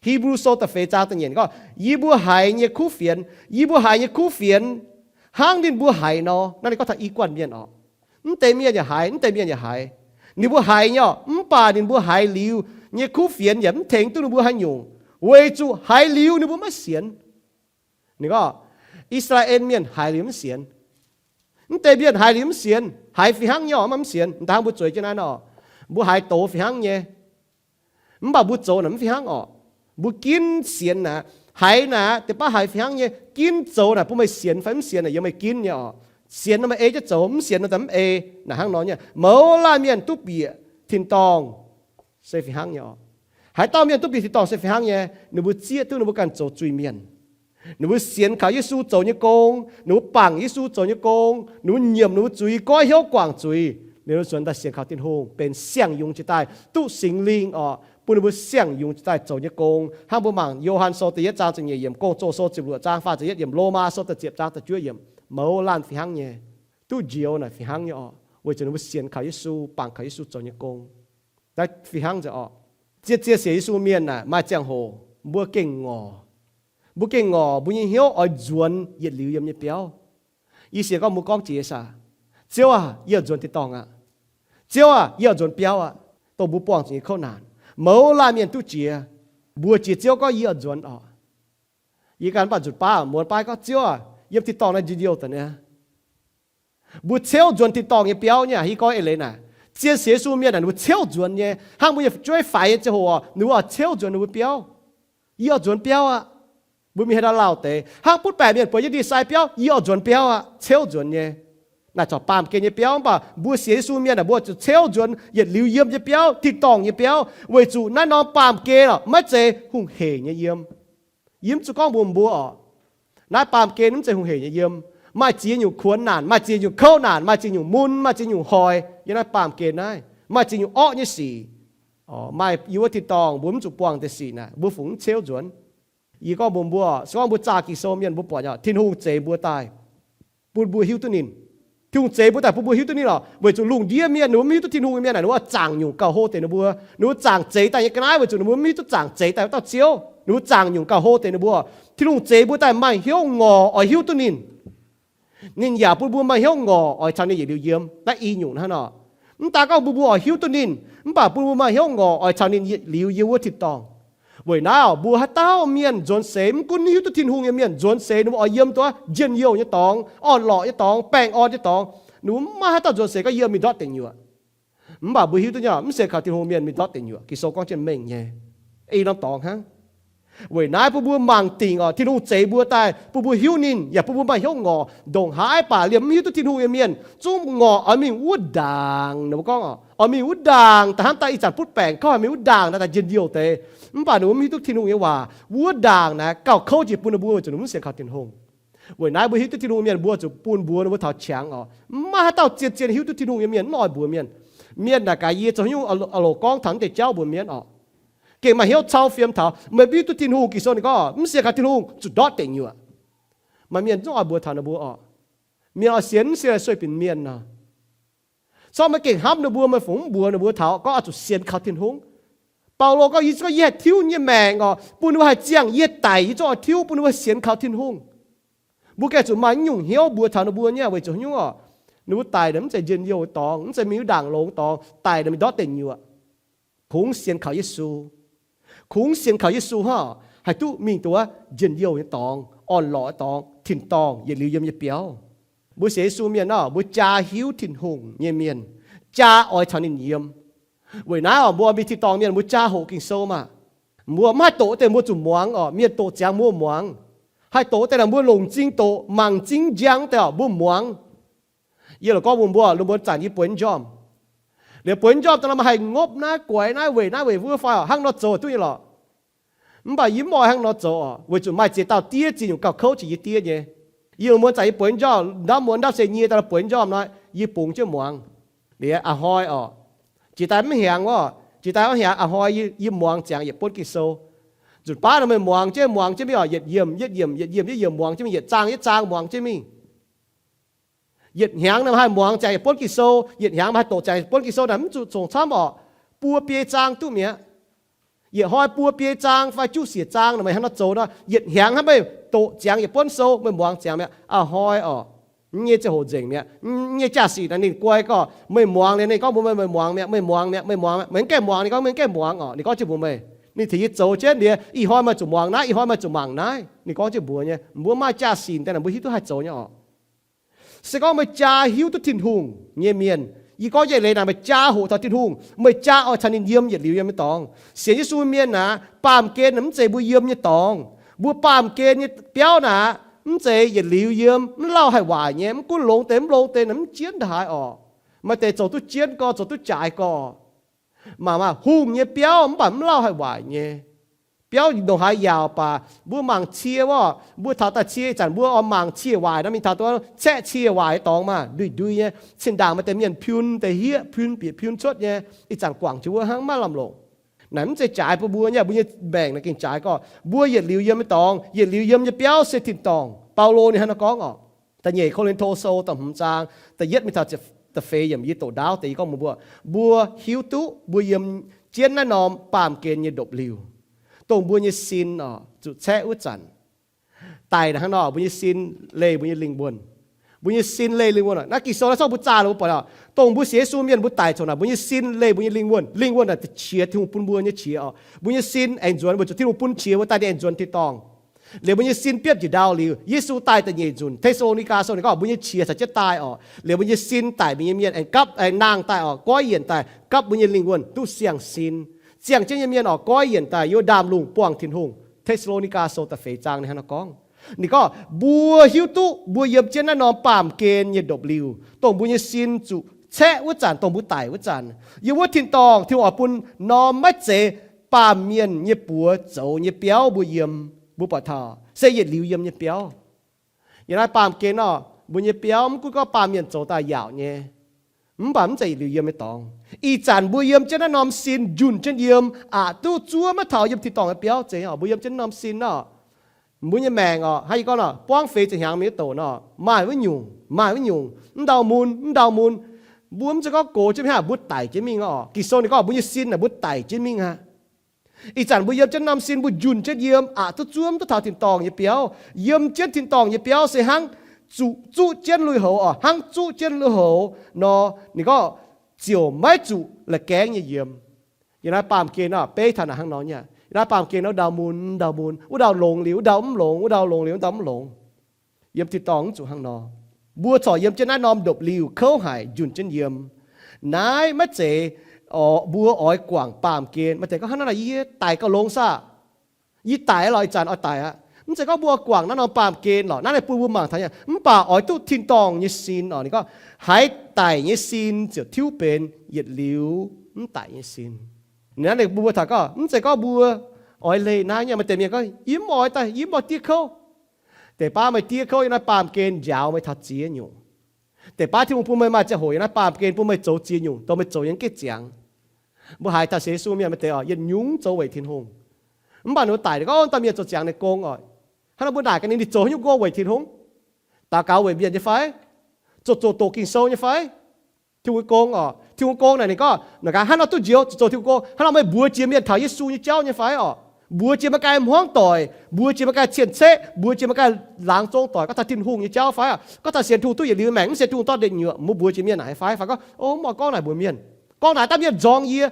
Hipv^lu Sou da'feix zaang da'nyeic gorngv, yie mbuo haiz nyei kuv fienx, yie mbuo haiz nyei kuv fienx hnangv ninh mbuo haiz nor. Naaiv ninh gorngv taux i guanh mienh orqc. Mv deix mienh yaac haiz, mv deix mienh yaac haiz. Ninh mbuo haiz nyei orqc, mv baac ninh mbuo haiz liuz nyei kuv fienx yaac mv tengx duqv ninh mbuo haaix nyungc, weic zuqc haiz liuz ninh mbuo maiv sienx. Ninh gorngv, I^saa^laa^en Mienh haiz liuz mv sienx. Mv deix mienh haiz liuz mv sienx, haiz fih hnangv nyei orqc, mv sienx. Mv daaih hnangv mbuo zueiz jienv naaiv nor, mbuo haiz doz fih hnangv nyei, mv baac mbuo zoux naaic mv fih hnangv orqc. Mbuo ginv sienx naaic, haiz naaic deix baav haiz fih hnangv nyei, ginv zoux naaic bun meih sienx fai mv sienx naaic yiem meih ginv nyei orqc. Sienx nor meih ei jienv zoux, mv sienx nor daaih mv ei. Naaic hnangv nor nyei, mouz laanh mienh duqv bieqc tin-dorngh se fih hnangv nyei orqc. Haaix dauh mienh duqv bieqc tin-dorngh se fih hnangv nyei, ninh mbuo zieqv duqv ninh mbuo ganh zoux zuiz-mienh. Ninh mbuo sienx kaux Yesu zoux nyei gong, ninh mbuo bangc Yesu zoux nyei gong, ninh mbuo nyiemc ninh mbuo zuiz, goiv hnyouv guangc zuiz, ninh mbuo nzuonx daaih sienx kaux Tin-Hungh, benx siang-yungz jiex daaih, duqv Singx Lingh orqc bun ninh mbuo siang-yungz jiex daaih zoux nyei gong. Hnangv mbuo mangc Yo^han Sou da'yietv zaang ziepc nyeic yiemc, Gong-Zoh Sou ziepc luoqc zaang faah ziepc yietv yiemc, Lomaa Sou da'ziepc zaang da'juov yiemc, mouz laanh fih hnangv nyei, duqv njoux naaic fih hnangv nyei orqc, weic zuqc ninh mbuo sienx kaux Yesu, bangc kaux Yesu zoux nyei gong. Naaiv fih hnangv nzengc orqc. Zien-zien sienx Yesu mienh naaic maaih ziangh hoc mbuo gengh ngorc. Mbuo gengh ngorc, mbuo nyei hnyouv oix nzuonx yietc liuz yiem nyei biauv. Yie sienx gorngv mbuo gorngv jiex saah, Ziouv aah, yie oix nzuonx tin-dorngh aqv. Ziouv aah, yie oix nzuonx biauv aqv. Dongh mbuo buangh zuqc nyei kouv naanc. Mouz laanh mienh duqv jiex, mbuox jiex Ziouv gorngv yie oix nzuonx orqc. Yie ganh mv baac nzutc baav muonz baav gorngv, Ziouv aah, yiem tin-dorngh naaiv njien-youh daaih niaa. Mbuo ceuv nzuonx tin-dorngh nyei biauv nyei aqv. Hiuv gorngv eix leiz naaic, zien sienx Yesu mienh naaic ninh mbuo ceuv nzuonx nyei. Hnangv mbuo nyei fu'jueiv faix nyei ziangh hoc orqc, ninh mbuo oix ceuv nzuonx ninh mbuo biauv. Yie oix nzuonx biauv aqv. Mbuo mingh haaix nor lauh deix, hnangv butv baengc mienh bueix jienv ndie-sai biauv, yie oix nzuonx biauv aqv, ceuv nzuonx nyei. Naaic corc baamh gen nyei biauv, mv baac mbuo sienx Yesu mienh naaic mbuo zuqc ceuv nzuonx yietc liuz yiem nyei biauv, tin-dorngh nyei biauv, weic zuqc naaiv norm baamh gen orqc maiv zeiz hungh heic nyei yiem. Yie mv zuqc gorngv mbuox mbuo orqc, naaiv baamh gen mv zeiz hungh heic nyei yiem. Maaih ziex nyungc kuonx naanc, maaih ziex nyungc kouv naanc, maaih ziex nyungc mun, maaih ziex nyungc hoic yiem naaiv baamh gen naaiv, maaih ziex nyungc orqv nyei sic. Maaih yiem wuov tin-dorngh mbuo mv zuqc buangh deix sic naaic, mbuo fungc mv ceuv nzuonx? Yie gorngv mbuox mbuo, se gorngv mbuo zaah Ging-Sou mienh mbuo buatc nyei, Tin-Hungh zeix mbuo daaih bun mbuo hiuv duqv ninh. Tin-Hungh zeix mbuo daaih bun mbuo hiuv duqv ninh orqc, weic zuqc lungh ndiev mienh ninh mbuo mv hiuv duqv Tin-Hungh nyei mienh naaic, ninh mbuo zaangc nyungc gauh hlo deix ninh mbuo. Ninh mbuo zaangc zeix daaih nyei ga'naaiv weic zuqc ninh mbuo mv hiuv duqv zaangc zeix daaih wuov dauh Ziouv. Ninh mbuo zaangc nyungc gauh hlo deix ninh mbuo. Tin-Hungh zeix mbuo daaih maaih hnyouv ngorc oix hiuv duqv ninh. Ninh yaac bun mbuo maaih hnyouv ngorc oix caux ninh yietc liuz yiem. Naaiv i nyungc hnangv nor. Mv daan gorngv bun mbuo oix hiuv duqv ninh, mv baac bun mbuo maaih hnyouv ngorc oix caux ninh yietc liuz yiem wuov tin-dorngh. Weic naaiv mbuo haaix dauh mienh nzuonx seix, mv gunv hiuv duqv Tin-Hungh nyei mienh nzuonx seix ninh mbuo oix yiem duqv njien-youh nyei dorngx, orn-lorqc nyei dorngx, baengh orn nyei dorngx. Ninh mbuo mv maaih haaix dauh nzuonx seix gorngv yiem mingh ndortv deic nyuoqc. Mv baac mbuo hiuv duqv nyei, mv sienx kaux Tin-Hungh mienh mingh ndortv deic nyuoqc. Ging-Sou gorngv jienv mengh nyei. Ei norm dorngx hnangv. Weic naaiv bun mbuo mangc dingc orqc, Tin-Hungh zeix mbuo daaih bun mbuo hiuv ninh, yaac bun mbuo maaih hnyouv ngorc. Ndongc haaix baac liemh mv hiuv duqv Tin-Hungh nyei mienh zungv ngorc oix mingh wuov ndaangc. Ninh mbuo gorngv oix mingh wuov ndaangc daaih hnamv daaih ih zanc butv baengc kouv, mingh wuov ndaangc naaic daaih njien-youh deix. Mv baac ninh mbuo mv hiuv duqv Tin-Hungh nyei waac, wuov ndaangc naaic gauh kouv jiex bun ninh mbuo weic zuqc ninh mbuo mv sienx kaux Tin-Hungh. Weic naaiv mbuo hiuv duqv Tin-Hungh mienh mbuo zuqc bun mbuox ninh mbuo taux qangx orqc. Mv maaih haaix dauh zien-zien hiuv duqv Tin-Hungh nyei mienh mv oix mbuox mienh. Mienh naaic gaax yie zoux nyungc, aa loc gorngv taux naaiv deix jauv mbuox mienh orqc. Gengh maaih hnyouv cau fiem taux meih mv hiuv duqv Tin-Hungh. Ging-Sou ninh gorngv mv sienx kaux Tin-Hungh zuqc ndortv deic nyuoqc. Maaih mienh zungv oix mbuox taux ninh mbuo orqc. Mienh oix sienx, mv sienx sueih binc mienh nor. Corc meih gengh hnamv ninh mbuo, meih fungc mv mbuox ninh mbuo taux gorngv oix zuqc sienx kaux Tin-Hungh? Baulo gorngv, yie zungv gorngv yie haih tiuv nyei maengc orqc, bun ninh mbuo haih ziangh yie daic, yie zungv oix tiuv bun ninh mbuo sienx kaux Tin-Hungh. Mbuo gengh zuqc maaih nyungc hnyouv mbuox taux ninh mbuo nyei weic zuqc nyungc orqc, ninh mbuo daic naaic mv zeiz njien-youh nyei dorngx, mv zeiz mingh wuov ndaangc longx dorngx, daic naaic mingh ndortv deic nyuoqc. Kungx sienx kaux Yesu. Kungx sienx kaux Yesu hnangv haih duqv mingh duqv njien-youh nyei dorngx, orn-lorqc nyei dorngx, tin-dorngh yietc liuz yiem nyei biauv. Mbuo sienx Yesu mienh nor, mbuo jaa hiuv Tin-Hungh nyei mienh, jaa oix caux ninh yiem. Weic naaiv orqc, mbuo mingh tin-dorngh mienh mbuo jaa hoqc Ging-Sou maah. Mbuo mv haih doqc deix mbuo zuqc muangx orqc. Mienh doqc ziangx mbuo muangx. Haih doqc deix naaic mbuo longc m'zing doqc, mangc m'zing njang deix orqc, mbuo muangx. Yie loc gorngv mbuox mbuo, lungh mbuo zanc yie bueix njormh. Liuz bueix njormh daaih nor, maaih haih ngopv naaiv, guaix naaiv, weic naaiv weic wuov fai orqc, hnangv nor zoux duqv nyei lorqc. Mv baac yie mv oix hnangv nor zoux orqc, weic zuqc maaih ziex dauh diev ziex nyungc gauh kouv jiex yie diev nyei. Yie lungh mbuo zanc yie bueix njormh, ndamv muonz ndamv se nyie daaih bueix njormh nor, yie bungx jienv muangx. Liuz a'hnoi orqc, jiex daaih mv hiaangx orqc, jiex daaih mv hiaangx a'hnoi yie muangx ziangx yietc buonv Ging-Sou. Nzunc baav nor meih muangx jienv, muangx jienv mingh oc, yietc yiemc yietc yiemc, yietc yiemc yietc yiemc muangx jienv mingh, yietc zaang yietc zaang muangx jienv mingh. Yietc hnyangx nor meih haih muangx ziangx yietc buonv Ging-Sou, yietc hnyangx meih haih doqc ziangx yietc buonv Ging-Sou naaic, mv zuqc congx camv oc. Buo biei zaang duqv mi'aqv. Yietc hnoi buo biei zaang fai juqv siec zaang nor meih hnangv nor zoux nor, yietc hnyangx hnangv meih doqc ziangx yietc buonv sou, meih muangx ziangx mi'aqv. A'hnoi oc, nyei ziangh hoc nzengc mi'aqv. Nyei jaa-sic naaic ninh guai gorqv meih muangx liuz ninh gorngv mbuox meih, meih muangx mi'aqv, meih muangx mi'aqv, meih muangx mi'aqv, meih mv gaengh muangx, ninh gorngv meih mv gaengh muangx oc. Ninh gorngv jienv mbuox meih, ninh tengx yie zoux jienv liuz, ih hnoi meih zuqc muangx naaiv, ih hnoi meih zuqc mangc naaiv. Ninh gorngv jienv mbuox nyei, mbuo maaih jaa-sic daaih naaic mbuo hiuv duqv haih zoux nyei oc. Se gorngv meih jaa hiuv duqv Tin-Hungh nyei mienh, yie gorngv nyei leiz naaic meih jaa hoqc taux Tin-Hungh, meih jaa oix caux ninh yiem yietc liuz yiem nyei dorngx. Sienx Yesu mienh naaic, baamh gen naaic mv zeiz mbuo yiem nyei dorngx. Mbuo baamh gen nyei biauv naaic mv zeiz yietc liuz yiem, mv lauh haih waaic nyei. Mv gunv longx deix mv longx deix naaic mv jienv ndaaih oc. Maaih deix zoux duqv jienv gorx, zoux duqv jaaix gorx. Mangc maah, hungh nyei biauv mv baac mv lauh haih waaic nyei. Biauv ndongc haaix yaauc baac mbuo mangc cie wuov, mbuo taux daaih cie ih zanc mbuo oix mangc cie waaic nor mingh taux dongh caeqv cie waaic nyei dorngx maah, ndui-ndui nyei. Cin-ndaangc maaih deix mienh piun deix hieqv, piun bieqc piun cuotv nyei. Ih zanc guangc jiex wuov hnangv, maiv lamh longc. Naaic mv zeiz jaaix bun mbuo nyei, mbuo nyei maengc naaic gengh jaaix gorqv mbuo yietc liuz yiem nyei dorngx, yietc liuz yiem nyei biauv se tin-dorngh. Baulo ninh hnangv nor gorngv oc. Da'nyeic Ko^lin^to Sou da'hmz zaang da'yietv mingh taux da'feix yiemc, yie doqc ndaauv deix yie gorngv mbuox mbuo, mbuo hiuv duqv mbuo yiem jienv naaiv norm baamh gen nyei ndopv-liuh, dongh mbuo nyei sin oc zuqc caeqv wuov zanc. Daic naaic hnangv nor, mbuo nyei sin leih mbuo nyei lingh wuonh. Mbuo nyei sin leih lingh wuonh oc. Naaiv Ging-Sou naaiv zorqv mbuo zaah liuz mbuo buatc oc, dongh mbuo sienx Yesu mienh mbuo daic coux naaic, mbuo nyei sin leih mbuo nyei lingh wuonh. Lingh wuonh naaic qiex Tin-Hungh bun mbuo nyei qiex oc. Mbuo nyei sin aengx nzuonx, weic zuqc Tin-Hungh bun qiex mbuo daaih ninh aengx nzuonx tin-dorngh. Liuz mbuo nyei sin biopv njiec ndau liuz, Yesu daaih da'nyeic nzunc, Te^saa^lo^ni^gaa Sou ninh gorngv mbuo nyei qiex caux jienv daaih oc. Liuz mbuo nyei sin daic mingh nyei mienh aengx gapv, aengx nangh daaih oc, goiv yienc daaih, gapv mbuo nyei lingh wuonh duqv siang-sin. Ziangh jienv nyei mienh oc, goiv yienc daaih yiem ndaamv-lungh buangh Tin-Hungh. Te^saa^lo^ni^gaa Sou da'feix zaang ninh hnangv nor gorngv. Ninh gorngv mbuo hiuv duqv mbuo yiem jienv naaiv norm baamh gen nyei ndopv-liuh, dongh mbuo nyei sin zuqc caeqv wuov zanc, dongh mbuo daic wuov zanc. Yiem wuov tin-dorngh, Tin-Hungh oix bun norm maiv zeiz baamh mienh nyei buoz zoux nyei biauv mbuo yiem. Mbuo buatc taux se yietc liuz yiem nyei biauv. Yiem naaiv baamh gen oc, mbuo nyei biauv mv gunv gorngv baamh mienh zoux daaih yaauc nyei, mv baac mv zeiz yietc liuz yiem nyei dorngx. Ih zanc mbuo yiem jienv naaiv norm sin njunh jienv yiem, aqc duqv zuov maiv taux yiem tin-dorngh nyei biauv zeiz oc. Mbuo yiem jienv norm sin oc, mbuo nyei maengc oc, hnangv yie gorngv nor, buangv feix ziepc hnyangx mingh maiv doqc nor, maaih wuov nyungc, maaih wuov nyungc, mv ndau mun, mv ndau mun. Mbuo mv zeiz gorngv gox jienv mingh aqv, mbuo daic jienv mingh oc. Ging-Sou ninh gorngv mbuo nyei sin naaic mbuo daic jienv mingh aqv. Ih zanc mbuo yiem jienv norm sin mbuo njunh jienv yiem, aqc duqv zuov mv duqv taux tin-dorngh nyei biauv. Yiem jienv tin-dorngh nyei biauv se hnangv zuqc zuqv jienv lui-houx oc, hnangv zuqv jienv lui-houx nor, ninh gorngv ziouc maiv zuqc la'gaengv nyei yiem. Yiem naaiv baamh gen nor, beiv taux naaic hnangv nor nyei. Yiem naaiv baamh gen nor, wuov ndau mun, ndau mun, wuov ndau longx liuz wuov ndau mv longx, wuov ndau longx liuz wuov ndau mv longx. Yiem tin-dorngh mv zuqc hnangv nor. Mbuo corc yiem jienv naaiv norm ndopv-liuh kouv haic njunh jienv yiem. Naaiv maiv zeiz oc, mbuo oix guangc baamh gen. Maaih deix gorngv, hnangv naaiv yie daic gauh longx saah? Yie daic lorqc, ih zanc oix daic aqv. Mv zeiz gorngv mbuo guangc naaiv norm baamh gen lorqc. Naaiv naaic bun mbuo mangc taux nyei, mv baac oix duqv tin-dorngh nyei sin oc. Ninh gorngv haaix daic nyei sin ziouc tiuv benx yietc liuz mv daic nyei sin. Naaiv naaic bun mbuo taux gorngv mv zeiz gorngv mbuo oix leih naaiv nyei. Maaih deix mienh gorngv, yie mv oix daaih, yie mv oix diev kouv. Deix baav meih diev kouv yiem naaiv baamh gen njaaux meih taux ziex nyungc. Deix baav Tin-Hungh bun meih maaih ziangh hoc yiem naaiv baamh gen bun meih zoux ziex nyungc, dongh meih zoux yiem geh ziangx. Mbuo haiz taux sienx Yesu mienh maaih deix oc, yietc nyungc zoux weic Tin-Hungh. Mv baac ninh mbuo daic ninh gorngv, dauh mienh zoux ziangx ninh gong oc. Hnangv nor mbuo naaic gaax ninh, ninh zoux haaix nyungc gong weic Tin-Hungh? Daux gaux weic mienh nyei fai? Zoux, zoux doqc Ging-Sou nyei fai? Tin-Hungh gong oc. Tin-Hungh gong naaic ninh gorngv, naaic gaax hnangv nor duqv njoux, zoux, zoux Tin-Hungh gong. Hnangv nor meih mbuox jiex mienh taux Yesu nyei jauv nyei fai oc? Mbuox jiex maaih ganh hmuangv doic, mbuox jiex maaih ganh cien-ceqv, mbuox jiex maaih ganh laangz zong doic, gorngv taux Tin-Hungh nyei jauv fai oc? Gorngv taux sienx Tin-Hungh duqv yietc liuz maengc, mv sienx Tin-Hungh dorh ndeic nyuoqc, mbuo mbuox jiex mienh naaic fai? Fai gorngv, o, mv oix gorngv naaic mbuox mienh. Gorngv naaic daaih mienh nzorng yie.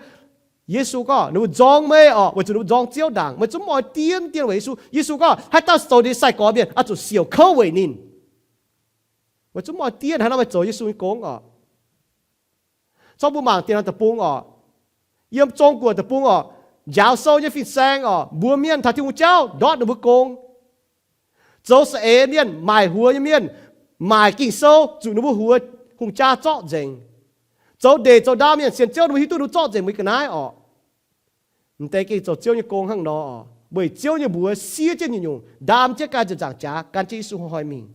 Yesu gorngv, ninh mbuo nzorng meih oc, weic zuqc ninh mbuo nzorng Ziouv ndaangc. Meih zungv mv oix dien, dien weic Yesu. Yesu gorngv, haaix dauh zoux ninh nyei sai-gorx mienh, oix zuqc siouc kouv weic ninh. Meih zungv mv oix dien, haaix nor meih zoux Yesu nyei gong oc. Zorqv mbuo mangc dien deic-bung oc, yiem Zong-Guoqv deic-bung oc, njaaux sou nyei fin-saeng oc, mbuox mienh taux Tin-Hungh jauv, ndortv ninh mbuo gong. Zoux saeng-eix mienh, maaic huox nyei mienh, maaic Ging-Sou zuqc ninh mbuo huox hungh jaa zorqv nzengc. Zoux ndeic zoux ndau mienh, sienx Ziouv ninh mbuo hiuv duqv ninh mbuo zorqv nzengc mbuo ga'naaiv oc. M'deix gengh zoux Ziouv nyei gong hnangv nor oc. Weic Ziouv nyei mbuox siev jienv nyungc-nyungc, ndaam jienv ganh ziepc nzaangc jaax gan jienv Yesu hnoi-hnoi mingh.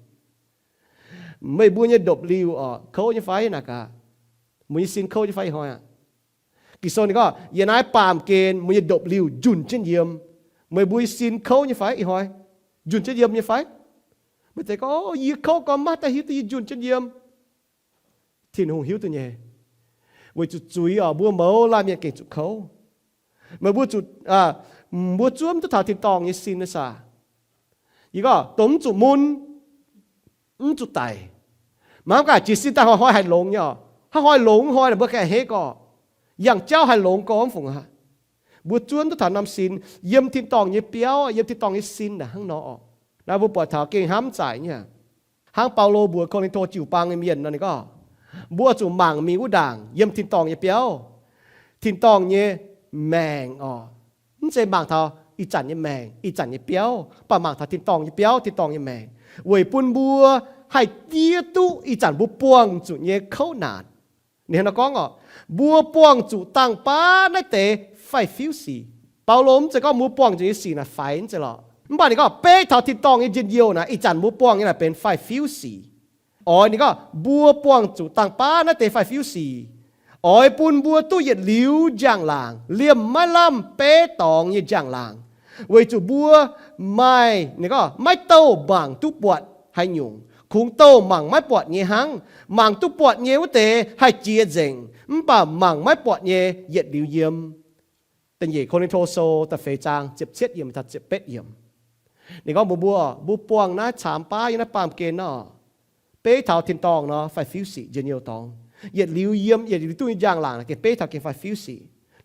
Meih mbuo nyei ndopv-liuh oc, kouv nyei fai naaic gaax? Mbuo nyei sin kouv nyei fai ih hnoi aqv? Ging-Sou ninh gorngv, yiem naaiv baamh gen mbuo nyei ndopv-liuh njunh jienv yiem. Meih mbuo nyei sin kouv nyei fai? Ih hnoi njunh jienv yiem nyei fai? Meih zeiz gorngv, yie kouv gormx, maiv daaih hiuv duqv yie njunh jienv yiem. Tin-Hungh hiuv duqv nyei. Weic zuqc zuiz oc, mbuo mouz laanh mienh gengh zuqc kouv. Meih mbuo zuqc, mbuo zuov mv duqv taux tin-dorngh nyei sin nyei saah? Yie gorngv dongh mv zuqc mun, mv zuqc daic. Mangc gaax jiez sin daaih hnoi-hnoi haih longx nyei oc. Hnoi-hnoi longx hnoi naaic mbuo gengh a'hneiv gorx. Yangh jauv haih longx gorx mv fungc aqv. Mbuo zuov mv duqv taux norm sin yiem tin-dorngh nyei biauv, yiem tin-dorngh nyei sin naaic hnangv nor oc. Naaiv mbuo buatc taux gengh hnamv zaaic nyei. Hnangv Baulo mbuox Ko^lin^to jiu-baang nyei mienh nor ninh gorngv, mbuo zuqc mangc mingh wuov ndaangc yiem tin-dorngh nyei biauv, tin-dorngh nyei maengc oc. Mv zeiz mangc taux ih zanc nyei maengc, ih zanc nyei biauv, mv baac mangc taux tin-dorngh nyei biauv, tin-dorngh nyei maengc, weic bun mbuo haih diev duqv ih zanc mbuo buangh zuqc nyei kouv naanc. Ninh hnangv nor gorngv oc, mbuo buangh zuqc dangh baav naaiv deix faix-fiuv sic. Baulo mv zeiz gorngv mbuo buangh zuqc nyei sic naaic faix, mv zeiz lorqc. Mv baac ninh gorngv beiv taux tin-dorngh nyei njien-youh naaic, ih zanc mbuo buangh nyei naaic benx faix-fiuv sic. Oix ninh gorngv mbuo buangh zuqc dangh baav naaiv deix faix-fiuv sic, oix bun mbuo duqv yietc liuz njang-laangc, liemh maiv lamh beiv dorngx nyei njang-laangc. Weic zuqc mbuo maaih, ninh gorngv maiv douh mangc duqv buatc haaix nyungc, kungx douh mangc maiv buatc nyei hnangv. Mangc duqv buatc nyei wuov deix haih jiex nzengc, mv baac mangc maiv buatc nyei yietc liuz yiem. Da'nyeic Ko^lin^to Sou da'feix zaang ziepc cietv yiemc taux ziepc betv yiemc. Ninh gorngv mbuox mbuo, mbuo buangh naaiv caamx baav yiem naaiv baamh gen nor, beiv taux tin-dorngh nor faix-fiuv sic njien-youh dorngx. Yietc liuz yiem, yietc liuz duqv nyei njang-laangc naaic gengh beiv taux gengh faix-fiuv sic.